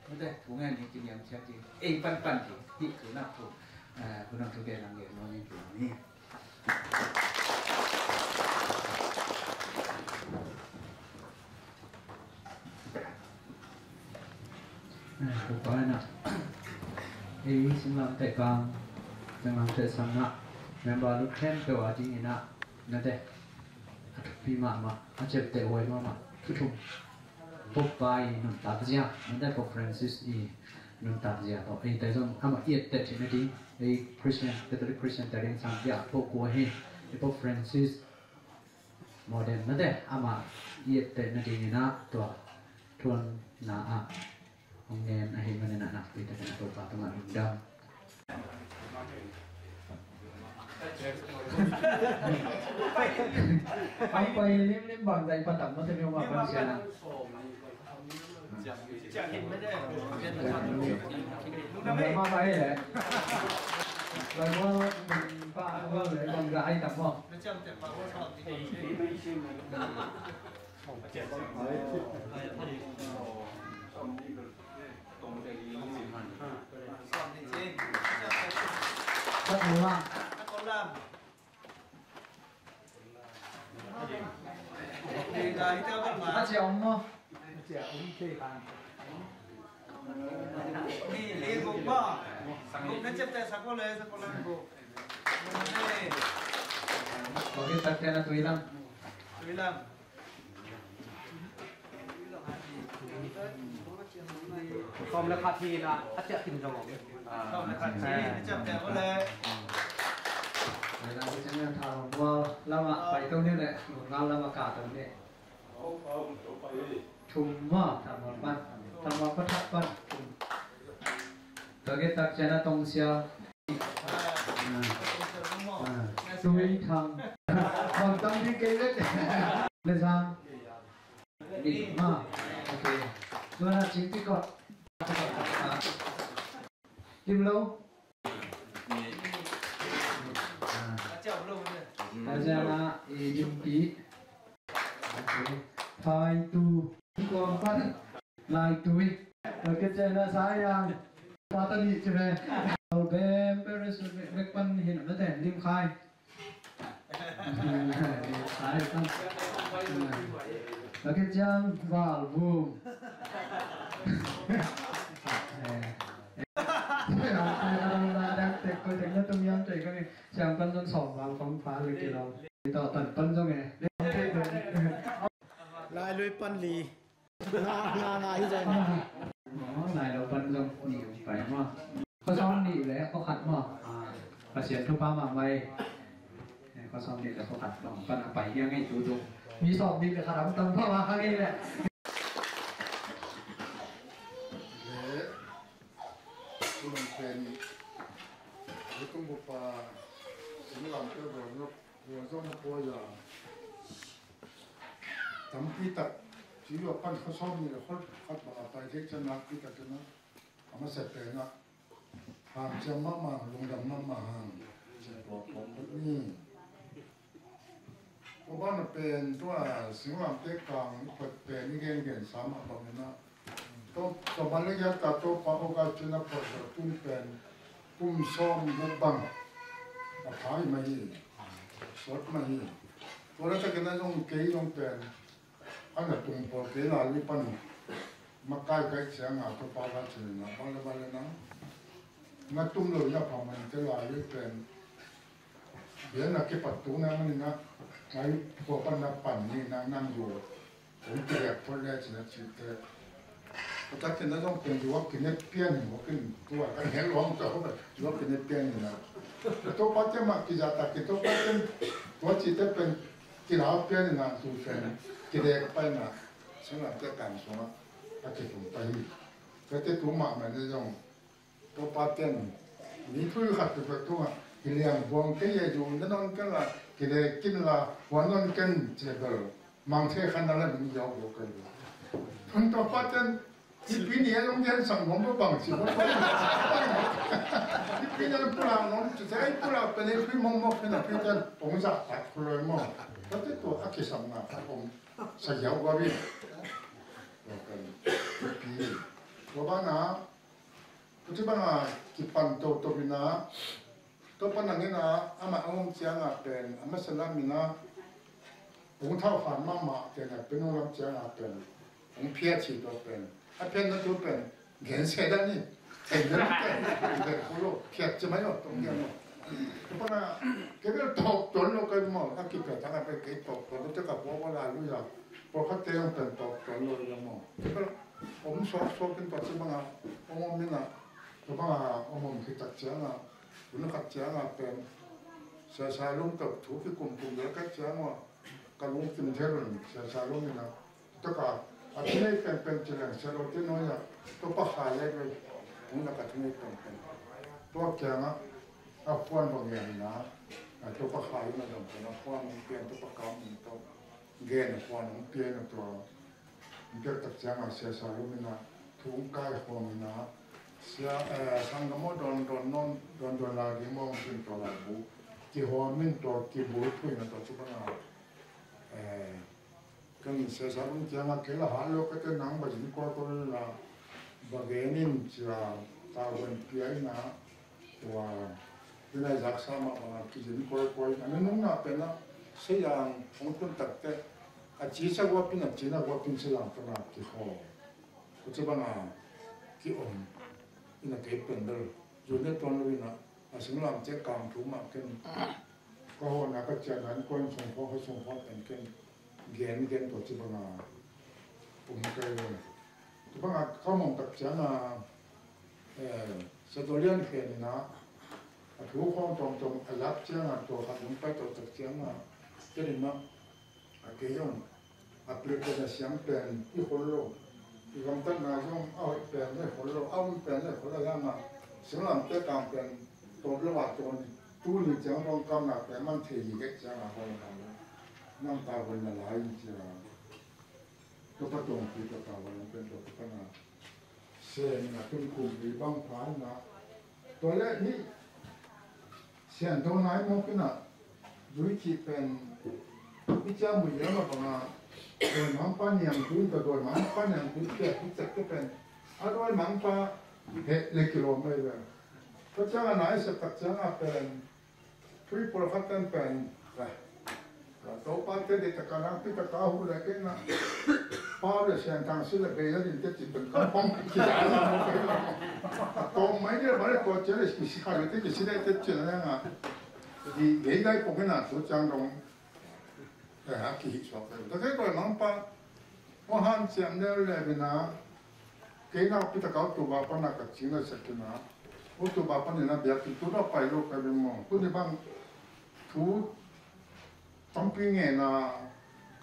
Mate, thu ngen ding kiniamkhiat ding. Ei panpan ding. Hih thu nak thu. Ah, thu nak thu gen ang gen mawh ning thu ni. Topa in ah ei singlamteh kang, singlamteh sang ah member lut khempeuh a dingin ah na te a thupi mahmah, a ciapteh huai mahmah thu thum. Pope pa i nuntak zia, na te Pope Francis i nuntak zia tawh eite zong amah i etteh theih nading, ei Christian, Catholic Christian te ding sang pia Pope kua hi, ei Pope Francis Modem na te amah i etteh nadingin ah tua thuanna ah hong ngen ahih manin ah nakpi takin ah Topa tungah lungdam. Hong pai limlim bangzah i patam maw, te mi hong mah pan sian ah. Ciang hin mede. Lungdam mah mah hi leh. Lai maw, pa maw leh bangzah ai tam maw. Ka tho lam. A cia om maw? Ni, ni guk maw? Guk na ciapteh sak maw le, sak maw le guk. Ni. Tua khit tak ciang a tui lam. Tui lam. Sawm le khat hi na, a ciah khin zong om. Sawm le khat hi, a ciah pek le. Pai lam ciang a tha hong mual lam ah pai to ni le, lungngal lam ah ka to ni. Thum maw, tha mual pan. Tha mual pan, tha pan thum. Tua khit tak ciang a tong sial. Tui Thang. Bang tam ding kei leh. Le Sang. Nih maw. Ok. Tua na cing ti kawt. Kim lo. Tua ciang a i Lim Pi. Ok. Phai Tu. Kuam pan. Lai Tui. Tua khit ciang a Sa Yang. Pata nih ci ve. Al bem pe resu mek pan hin am na ten Lim Khai. Lim Khai pan. Tua khit ciang Val Vum. Siang pan zong sawm val kong pha le kilawm. Tawh tan pan zong e. Lai Lui pan li. Nga, nga, nga hi zong. Aw, nai lo pan zong nih pai maw. Khuasawm nih le khuakhat maw. Ah, Pasian thupha mahmah hi. Eh, khuasawm nih le khuakhat bang pan a pai hiang ei tu tu. Mi sawm nih le khat a tam pha ma kha ngei le. Le, tu man pen, tu tung bu pa, singlamteh bu nok. Tua zong a poi a, tampi tak ci lua pan khuasawm nih le khuakhat bang a pai thei ciang nakpi takin a, a masa pen a hanciam mahmah, lungdam mahmah hang. Ni. Tua ban a pen tua singlamteh kang i phuat pen i gengen sa mah bangin a, Tua, tua ban le giat ta Topa August cin a phuat tua tun pen kum sawm guk bang a pha hi mah hi. Sawt mah hi. Tua le takin a zong kei zong pen a na tung pawl kei lai li pan makai kai ciang a Topa August cin a bang le bang le nang na tum lo na pha man kei lai li pen biakna kipat tu na manin a ngai tua pan na pan ni na nang yu. Kong kidiak phot le cina cite. Kata kina zong pen yu a kinet pian in, yu a kin tua ka ngen luang tua yu a kinet pian in a. Topa te mah kizahtak ki Topa te tua cite pen kilau pian in a tu pen kidek pai na. Singlamteh kang sungah a kitum pai hi. Kate tu mahmah ne zong Topa ten mi thui khat tu pek tungah hi liang buang kei e zu na non ken la kile kin la hua non ken ce bel mang the khan na la min yau bo ken. Tun Topa ten Nipi ni a zong gen sang mong bo bang ci bo. Nipi ni a zong pulak non ci ai pulak pe le pui mong mong ken a pui ten ong zak tak kuloi mong. Tate tua a kisam na ka om sa yau ba bi. Tua kan Nipi ni. Tua ba na Tua ci banga kipan toto ina, tua pan nang ina, ama a om cianga pen, ama salam ina, ong thau khan mama tena pen ong lam cianga pen, ong phia ci tua pen, a pen na tu pen, Gen se dan ni. Thei gen te. Gen ko lo. Khiat ci mai lo. Tong gen lo. Ko pana ke bel tawp tuan lo kai maw. A kipia ta ka bel kei tawp tuan lo te ka pua pua la lu ya. Pawlkhat te hong pen tawp tuan lo ya maw. Ke bel om suak suak in tua ci banga om om in a. Tua banga om om khit tak cianga. Tun a khat cianga pen Sia Salum tawh thu kikum kum lel khat cianga. Ka lungkim thei lo in Sia Salum in a. Taka a thu nei penpen ci leng sia lo te nuai a Topa Khai le ve. Hong na ka thu nei penpen. Tua kiangah a puan bang ngen na a Topa Khai na dong pen a puan hong pian Topa Kam hong tawh gen a puan hong pian a tua hong piak tak ciangah Sia Salum in a thu hong kai khawm in a sia, eh, sanggam aw dawn dawn nawn dawn dawn lai ding maw hong cin tua lai bu kihawm in tua kibul thu in a tua cu bang a, eh, Kan Sia Salum kiangah kei la hah lo ka te nang ba zin kua kua la ba gen in cia tavuan pia in a tua ina zaksa mah bangah kizin kua kua in a nunung na pen a Sia Yang hong tun tak te a ci sa guapin a ci na guapin Sia Yang tuna kihaw. Ko ci banga ki-om in a kei pen bel zun ne tuan lo in a a singlamteh kang thu mah ken ka hawhna ka ciahna in kuan sungkhua kha sungkhua pen ken gen gen tua ci banga um kai lo. Ci banga ka mong tak cianga, eh, Sia Tua Lian Khen in a a thu khawng tawmtawm a lak cianga tua khat hong pai tawh tak cianga ken in mah a kei zong a pil pen a siam pen i khol lo. I gamtatna zong a hoih pen a hoih khol lo, a um pen a hoih khol lo, hiangah singlamteh kang pen tawp lo a tawn tuni ciang dong kamna pen man thei hi kei ciangah hoih lo. Nang tavuan na lai in cia. Ka patong pi ka tavuan pen tua ka pana. Sen a tun kum ri bang pha in a. Tua le ni sian tho nai mawk in a zui cih pen i cia mui lam a bang a dawi mangpa niang tui in tua dawi mangpa niang tui cia i cek te pen a dawi mangpa heh le kilawm ei ve. Tua ciang a nai sep tak ciang a pen Tui pawlkhat ten pen ka, ka Topa te di taka nang pi taka hu le kei na. Pau le sian tang si le bei le din te cin pen ka pong ki la. Tawm mai di le ba le kua cia le ki si kha le te ki si le te cin le nga. Di bei gai pong na tu ciang dong. Eh, a ki hi suak le. Ta kei koi mang pa. Hong hanciam leuleu in a, kei na pi taka October pan a ka cing a sak in a, October pan in a biakinn tu na pai lo ka beng maw. Tuni bang thu tampi ngen a,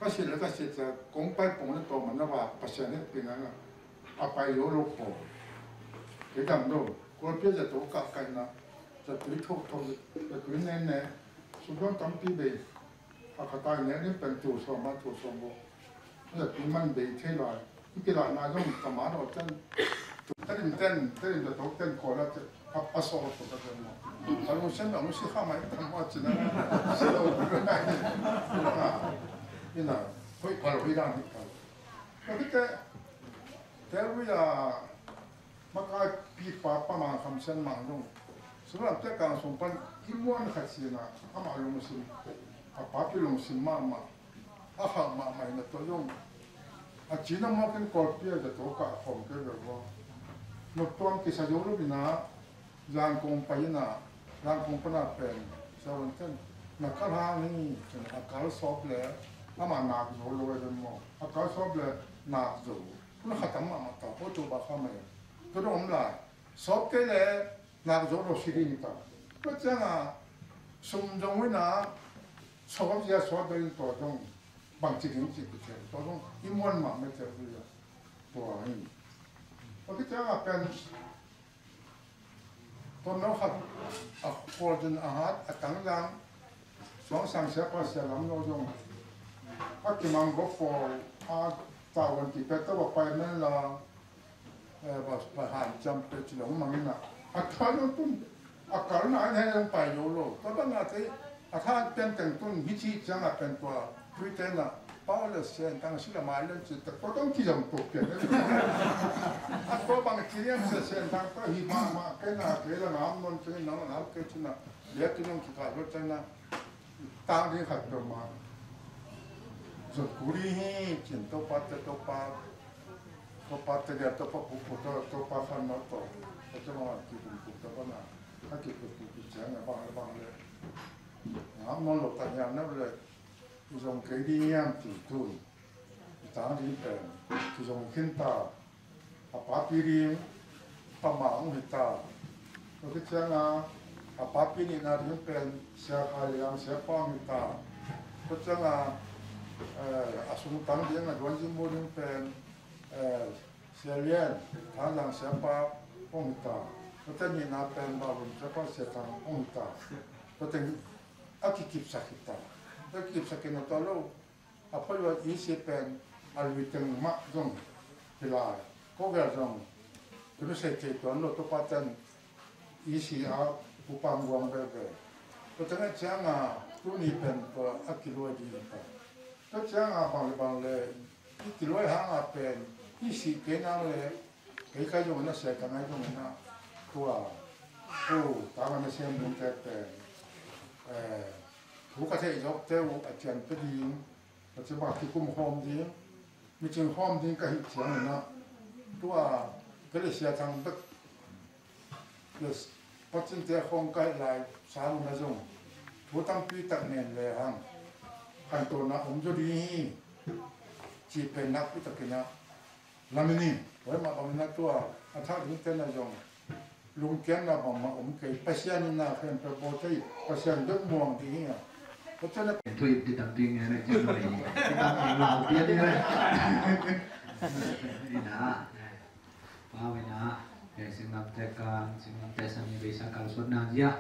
ka si le ka si cia kong pai pong le tawm a na va Pasian hehpihna in a, a pai zo lo pawl. Kei dam lo, Kualpi a zato kah ka in a, zatui thotho, zatui nene, sum zong tampi bei. A khatai nek nek pen tu sawm a tu sawm bo. Nek pi man bei thei lai. I kilahna zong ka ma dawh ten. Tedim ten, tedim da tok ten kawl a te. A, a sawm a tuk a ten maw. A lungsiam a lungsi kha mai tam maw cin a. Si lo tuk a nai. Ina, hoih pha lo, hoih dan hoih pha lo. Ka kite, tel ui a, Makai pi pa pa Mang Kham Sian Mang zong sunglam te kang sung pan i muan khat sin a, amah lungsim, a papi lungsim mahmah, a khauh mahmah in a tua zong a cina mawk in Kawlpi a zato kah khawm kei ve ua. Noptuam kisa zo lo in a, Zangkong pai in a, Zangkong pan a pen, sa wan ten, na kal hang hi, a kal sawp le, amah nak zo lo a zong maw, a kal sawp le nak zo. Hun khatam mahmah ta, October kha mai. Tua dong om lai. Sawp kei le nak zo lo si ding ta. Tua ciang a sum zong in a sawp zia sawp ding tua dong bang ci ding ci ki cia. Tua dong i muan mah mai cia hui a. Tua hi. Tua ki ciang a pen Tua no khat a khualzin a hat a tangzang suangsang siapa sia lam no zong a kimang gop pawl a tavuan kipia tawh va pai men la, eh, va, va hanciam pia ci lo mang in a, a thawn zong tun a kalna in hei zong pai zo lo. Tua bang a tei a tha pian teng tun hi ci ciang a pen tua Twitter na Paul le Sian Tang si la mai len ci tak tua tong ci zong tua pian le. A tua bang ci lian se Sian Tang tua hi ma ma kei na kei la ngam non kei nang ngam kei ci na le ci nong ci ka lo ci na tang ding khat tua ma. Zot kuri hi cin to pa te to pa. Topa tege, Topa pupu, to, Topa khan no to. Topa ma ki kum kum to bana. Aki kum kum kum ciang a bang le bang le. Ngam non lo ta hiam na le. I zong kei ding hiam ti tun. I tang ding pen. I zong khin ta. A papi ding. Pa ma ong hi ta. Tua khit ciang a. A papi nihna ding pen. Sia Khai Liang, sia pa ong hi ta. Tua ciang a. Eh, a sung tang ding a duan ding mu ding pen. Eh, Sia Lian, Thang Lian siapa ong hi ta. Tua teng nihna pen Bawin siapa Sia Thang ong hi ta. Tua teng a kikipsak hi ta. A kikipsak hi na tua lo. A poi lo i si pen a lui teng mah zong hi lai. Ko gel zong. Tunu sei thei tuan lo tua pa ten i si a upang guang veve. Tua teng a ciang a tuni pen tua a kiluai ding hi ta. Tua ciang a bang le bang le I kiluai hang a pen i sih kei nang le kei kai zong na sia ka ngai zong na tua. Tua tang a na siam ding te pen, eh, thu ka theih zawk te uh a cian pe ding, a ci bak kikum hawm ding, mi cing hawm ding ka hih ciang na tua kei le sia thang bek. Yes. Pacin te khong kai lai sang na zong thu tampi tak nen le hang khanto na om zo ding hi. Ci pen nak pi takin a lamini. Wai ma bang na tua a thak ding te na zong lungkian na bang ma om kei Pasian in na khen pe bo tei Pasian dot muang ding hi a. Pacin a thu ip di tampi nge na ci zong hi. Di tampi lau pia di le. Ina. Pau ina, eh, singlamteh kan, singlamteh sani beisa kalsuanna zia.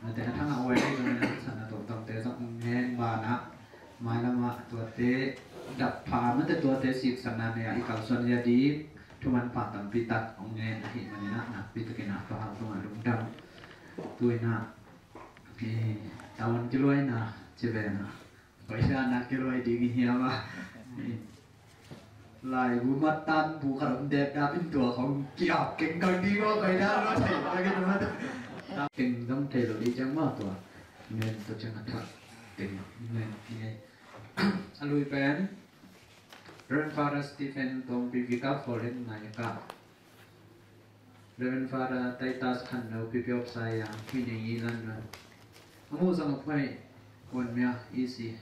Nate a thang a uai ni zong ina sana tomtomte zong ngen bana. Mailama tuate dap pha, mate tuate siksakna nei a i kalsuan zia ding. Thuman pha tampi tak ong ngen ahi manina, nakpi takin a pahal tungah lungdam. Tu ina, eh, tawan kiluaina, ci ve na. Paisa nak kiluai ding hi hiam a. Lai bu mat tan bu khat om dek dap in tua khong ki-ap keng kang ding aw, paisa lo thei ta ki mat. Keng dong thei lo ding ciang ma tua. Nen tua ciang a thak keng nen nge. A lui pen Reverend Father Stephen Tongpi Vicar Foreign Naika. Reverend Father Titus Khanno, P P of Siam, Huinei London. A mu zang a phuai kuan mia E C.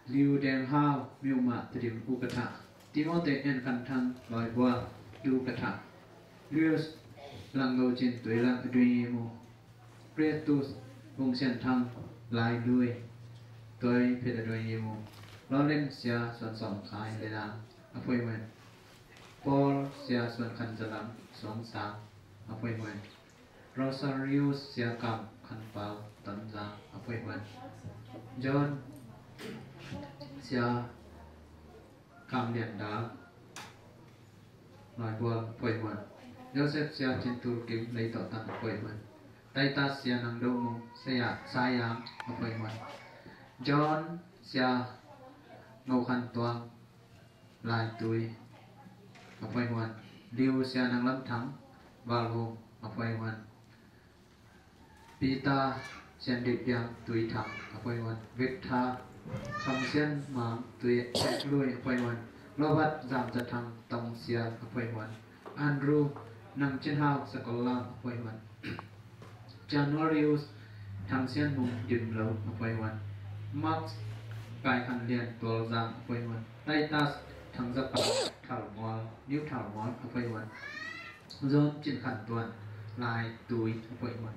Liu Deng Hau, Myanmar Tedim Ukatha. Timothy N Khan Thang, Loibua, Ukatha. Lius Lang Lo Cin, Tuilang, Dui Mu. Pretus Vung Sian Thang, Lai Lui, Tuai Phet a Dui Mu. Lawrence Sia Suan Sawng Khai, Leilang, a phuaihuan. Paul Sia Suan Khan Zalam, Suang Sang, a phuaihuan. Rosarius Sia Kam Khan Pau, Tonzang, a phuaihuan. John Sia Kam Lian Dal, Nai Bual, a phuaihuan. Joseph Sia Cin Tul Kim, Lei Tawh Tan, a phuaihuan. Titus Sia Nang Do Mung, Saya, Sayang, a phuaihuan. John Sia Ngo Khan Tuang, Lai Tui, a phuaihuan. Liu Sia Nang Lam Thang, Val Hung, a phuaihuan. Peter Sian Dei Piang, Tui Thang, a phuaihuan. Victor Kham Sian Mang, Tui Tek Lui, a phuaihuan. Robert Zam Za Thang, Tong Sia, a phuaihuan. Andrew Nang Cin Hau, Sakol Lam, a phuaihuan. Januarius Thang Sian Mung, Dim Lo, a phuaihuan. Max Kai Khan Lian, Tual Zang, a phuaihuan. Titus Thang Za Pau, Thal Mual, New Thal Mual, a phuaihuan. Zon Cin Khan Tuan, Lai Tui, a phuaihuan.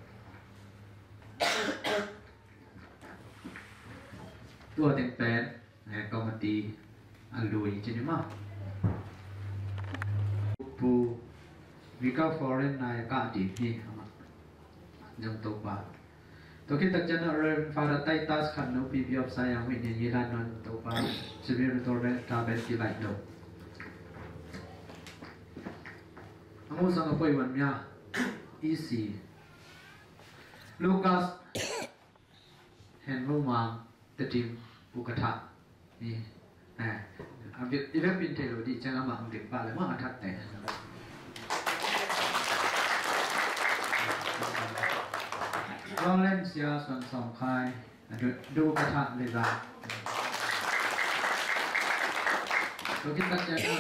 Tua teng pen, eh, committee a lui ci ni ma. Pu Vicar Foreign Naika ding hi ama. Zong Topa. Tua khit tak ciang a Reverend Father Titus Khan No, P P of Siam, Huinei London, Topa. Sibir Tor Ben, Ta Ben ki lai no. A mu sang a phuaihuan mia, E C. Lucas Hen Ho Mang, Tedim Ukatha. Ni, eh, a bit, i bek pin thei lo ding ciang a mang ding pa le mang a that te. Lawrence Sia Suan Sawng Khai, a du, du ka that le la. Tua khit tak ciang a,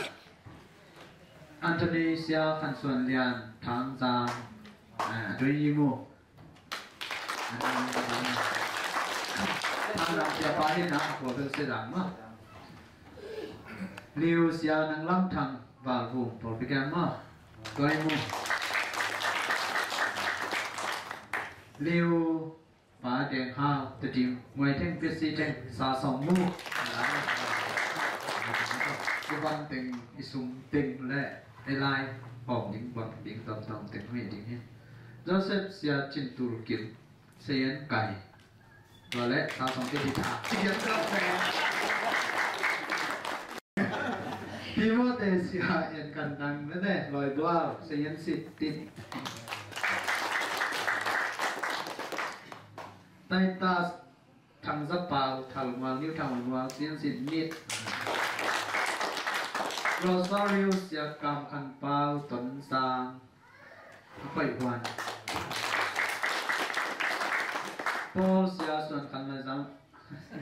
Anthony Sia Khan Suan Lian Thang Zang. Ah, doing you move. Thang Zang Sia pa hin na a pawl bel sia dang ma. Liu Sia Nang Lam Thang Val Vum pawl pi keng ma. Doing move. Liu Pa Deng Hau, Tedim, Nguai Theng, Pi Si Theng, Sa Song Mu. I van teng, i sum teng le, i lai, hong ding, bang ding, tom tom teng, hui ding hi. Joseph Sia Cin Tul Kim, Sayan Kai. Tua le, Sa Song Te Di Tha. Ci kiam tawh pe. Timothy Sia En Kan Nang Mete, Loi Buau, Sayan Sit Tin. Titus Thang Za Pau, Thal Mual, New Thang Mual, Sayan Sit Mit. Rosario Sia Kam Khan Pau, Ton Sang. A paih huan. Paul Sia Suan Khan Lai Zang.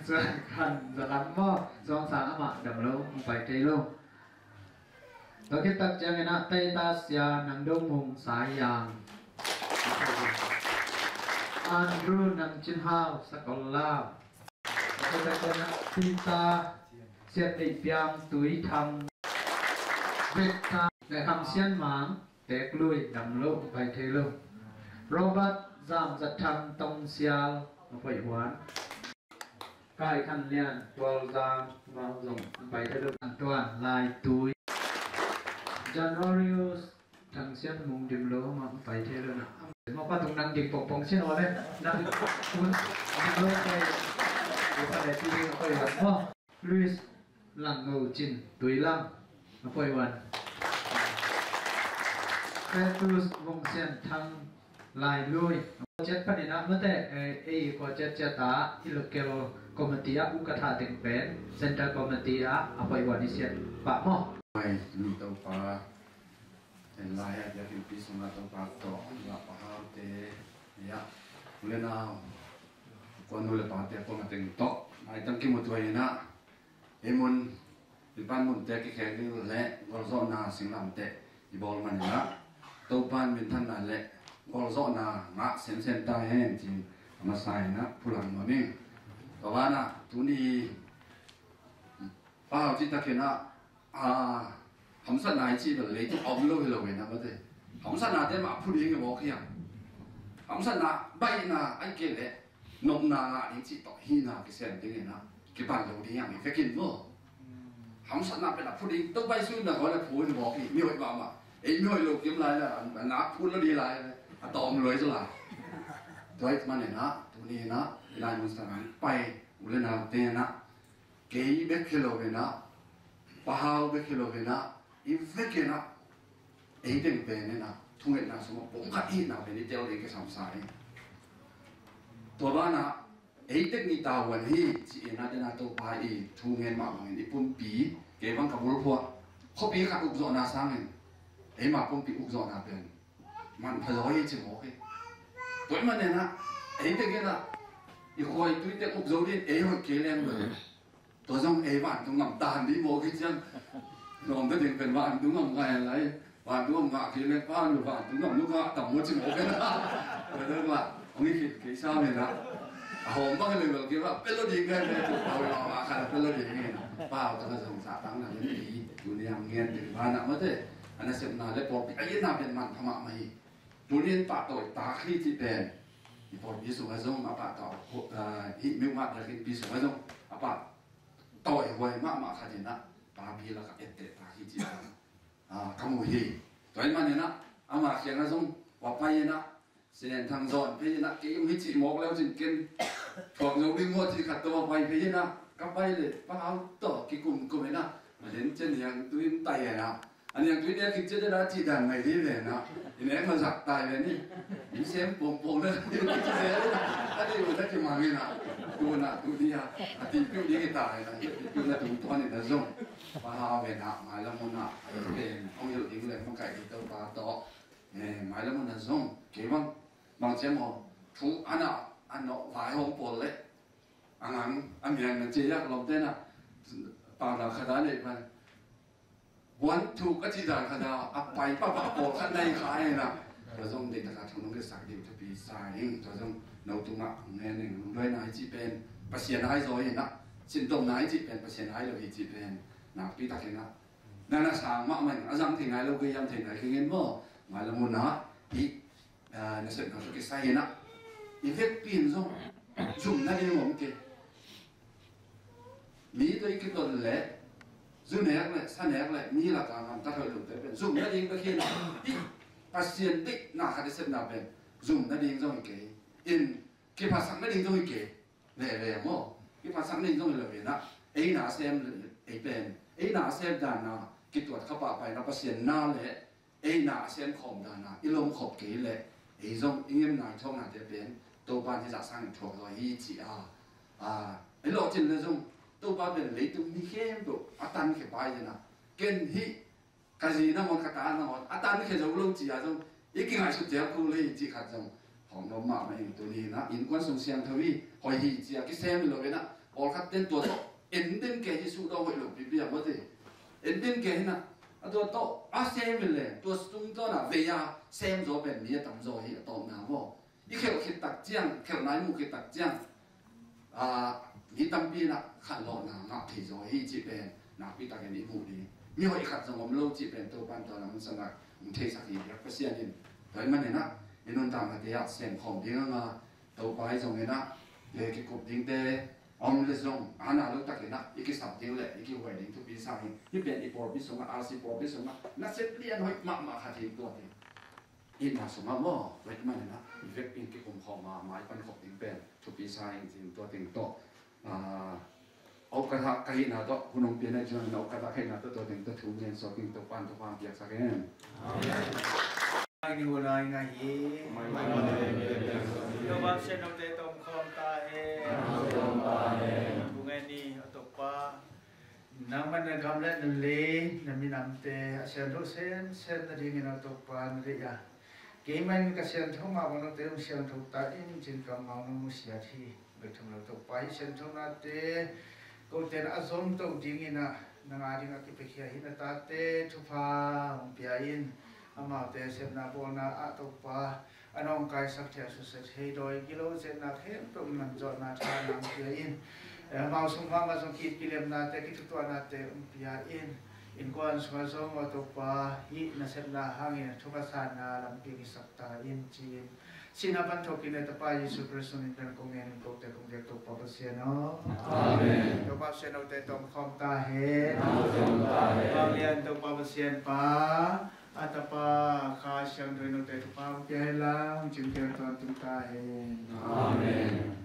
Suan Khan Za Lam maw. Suan Sang amah dam lo, hong pai thei lo. Tua khit tak ciangin ah Titus Sia Nang Dong Mung Sa Yang. Andrew Nang Cin Hau Sa Kol Lau. Tua khit tak ciangin ah Peter Sia Teih Piang Tui Thang. Vekta le Kham Sian Mang. Tek Lui dam lo, pai thei lo. Robert Zam Zat Thang Tong Sial, a paih huan. Kai Khan Lian Tual Zam, mau zong pai thei lo. An Tuan Lai Tui. John Rorius Thang Sian Mung dim lo, mau pai thei lo na. Mau pa tung nang dim pong pong sin wale. Nang un dim lo pai. Pai thei lo, pai huan. Louis Lang Ngo Cin Tui Lam, a paih huan. Petrus Vung Sian Thang Lai Lui. Ciat panin ah mate, eh, ei kua ciat ciat ah i local committee ah u ka tha teng pen central committee ah a paih huan i siat pah maw. Mai ni Topa. En lai ah biakinnpi sungah Topa tawh, la pa haute, ya, u le nau, kua nu le pate kua mateng tawh, maitang kimu tuai inah, hih mun, hih pan munte kikhek ding le, golzawhna singlamteh i bawl man inah, Topa in minthanna le golzawhna ngah semsem ta hen ci-in a masa inah phulang nuam ing. Tua banah, tuni, pau citakinah, a, hamsatna i cih bel leitung a om lo hi lo ve na mate. Hamsatnate mah phu ding i mawk hiam? Hamsatna baihna ahih kei leh nopna ngah ding cih tawh hihna kisem ding inah kipan lo ding hiam i vekin maw? Hamsatna pen a phu ding, tua baih sungin na khawl a phu in mawk hi, mihoih mahmah. Ei mihoih lo kim lai le, a nak phu lo ding lai le, a tawm lo hi zaw lai. Tua ahih manin ah, tuni inah, i lai mun sangin pai, u le naute inah, kei bek hi lo inah, Pa Hau bek hi lo inah, i vekin ah, ei teng pen inah, thungetna sungah pumkhat i hihna pen i tel ding kisam sa hi. Tua banah, ei teng i tavuan hi, ci-in ah, dena Topa i thu ngen mah bangin i pumpi, kei bang ka bulphuah, khuapi khat ukzawhna sangin, eima pumpi ukzawhna pen manpha zaw hi ci mawk hi. Tua ahih manin ah, ei teng inah, i khuaitui teng uk zo ding, ei hoih kei leng lo. Tua zong ei vantung ngam ta han dih mawk hi ciang. Lawmte ding pen vantung ngam ngai lai. Vantung ngam ngah kei leng, pa nu vantung ngam nu ngah tam maw ci mawk hi na. Tua zong lah, hong hi khit kei sa men ah. A hawm bang hi leng bel kei va, pel lo ding ngai leng, tua pau i mama khat a pel lo ding ngai na. Pau tang a zong sa tang na leng hi, tuni a ngen ding vanah mate. A nasepna le pawlpi a itna pen manpha mahmah hi. Tuni in pahtawi tak hi cih pen i pawlpi sungah zong a pahtawi, ah, hih miuh mah biakinnpi sungah zong a pahtawi huai mahmah khat inah papi lakah etteh tak hi cih pen, ah, ka mu hi. Tua ahih manin ah ama kiangah zong va pai inah Sen Thang Zawn phei inah kei hong hi cih mawk leu cin ken thuak zo ding maw cih khat tawh va pai phei inah ka pai le Pa Hau tawh kikum kum inah a den cian hiang tu in tai inah A niangtui nek khit ciat a cih dan ngai ding ve na. I nek ma zak tai ve ni. I sem pongpong na. A dih uh na kimang hi na. Tu na tu dih a. A tihpiu ding hi tai na. Tihpiu na tungtawn hi na zong. Pa Hau ve na. Mailam hun ah. A pen hong hilh ding le hong kaih ding Topa tawh. Eh, mailam hun ah zong. Kei bang. Bang ciam aw. Thu a na. A nawh vai hong pawl le. A ngang. A miang na cia yak lawmte na. Pau na khat a leh pan. One two ka cih dan khat a, a pai papa pawlkhat na hi kha hi na. Tua zong deihtak a thu nong ngetsak ding thupi sa ing. Tua zong no tungah ngen ing, lungduaina i cih pen Pasian ai zaw hi na. Sintomna i cih pen Pasian ai lo hi cih pen nakpi takin a, na na sang mahmah in a zang thei nai lo, kei zang thei nai kei ngen maw. Ngai la mun a i nasepna tawh kisai hi na. I vekpi in zong zumna ding om kei. Mi tawh i kiton leh, zu nek leh, sa nek leh, mi lakah gamtat hoih lote pen zumna ding bek hi na. I Pasian deihna khat i sepna pen zumna ding zong hi kei. In kiphatsakna ding zong hi kei. Leh leh maw. Kiphatsakna ding zong hi lo hi na. Ei na a sem, ei pen ei na a sem dan a kituat kha pahpah hi na, Pasian na leh ei na a sem khawm dan a i lom khop kei leh, ei zong i ngen nai thuaknate pen Topa in hih zah sangin thuak zaw hi ci a. A, i lawhcin leh zong Topa pen leitung mi khempeuh a tankhia pa hi na. Ken hih ka zi nangawn, ka ta nangawn a tankhia zo lo ci a zong i kingaihsut ciang kul hi cih khat zong hong om mahmah ing. Tuni in a innkuan sung siangtho hi, hoih hi ci a kisem hi lo in a, pawlkhat ten tua tawh en den kei hi, suhdawh hoih lo pipi a mawte. En den kei hi na, a tua tawh a sem hi leh tua sung tawh na vei a sem zaw pen mi a tam zaw hi a tawpna maw. I khelh khit tak ciang, khelhna i muh khit tak ciang, a, mi tampi in a khanlawhna ngah thei zaw hi cih pen nakpi takin i muh ding. Mi hoih khat zong om lo cih pen Topa in tua lam sangah hong theisak hi biak Pasian in. Tua ahih manin a i nuntaknate ah sem khawm ding a, Topa i zong in a, e, kikup dingte a om leh zong a na lo takin a i kisap ding leh i kihuai ding thupi sa hi. Hih pen i pawlpi sungah, R C pawlpi sungah nasep lian hoih mahmah khat hi tua hi. Itna sungah maw, tua ahih manin a i vekpi in kikum khawm a, mai pan khop ding pen thupi sa ing cin tua teng tawh. A, a ukata ka hihna tawh hun hong pian a, cun a ukata ka hihna tawh tua teng tawh thu ngen suak ing. Topa in thupha piaksak hen. Amen. Amen. Topa Pasian note tawh om khawm ta hen. Amen. Thu ngen ni, aw Topa. Nangmah na gam le na lei, na minamte a siangtho semsem nadingin aw Topa na deih a, keimah in ka siangtho mah bang note hong siangtho ta in cin kammal nong nusiat hi. Bek tham lo Topa, hih siangthonate kote in a zom to dingin a, nang a ding a kipiakhia hih na tate thupha hong pia in. Amaute sepna bawlna ah Topa, a nawngkaisak thei, a susia thei, dawi gilo, siatna khempeuh manzawhna tha nang pia in. Eh, amau sung mahmah zong ki-it kilemnate, kithutuahnate hong pia in. Innkuan sungah zong aw Topa, hih na sepna hangin thupha sanna lampi kisak ta in ci-in, sihna pan thokin a Tapa Jesu Khrist min tawh kong ngen in, kote kong biak Topa Pasian aw. Amen. Topa Pasian note tawh om khawm ta hen. Amen. Topa lian, Topa Pasian Pa, a Tapa, a Kha Siangtho in note thupha hong pia hen la, hong cingtel tawntung ta hen. Amen.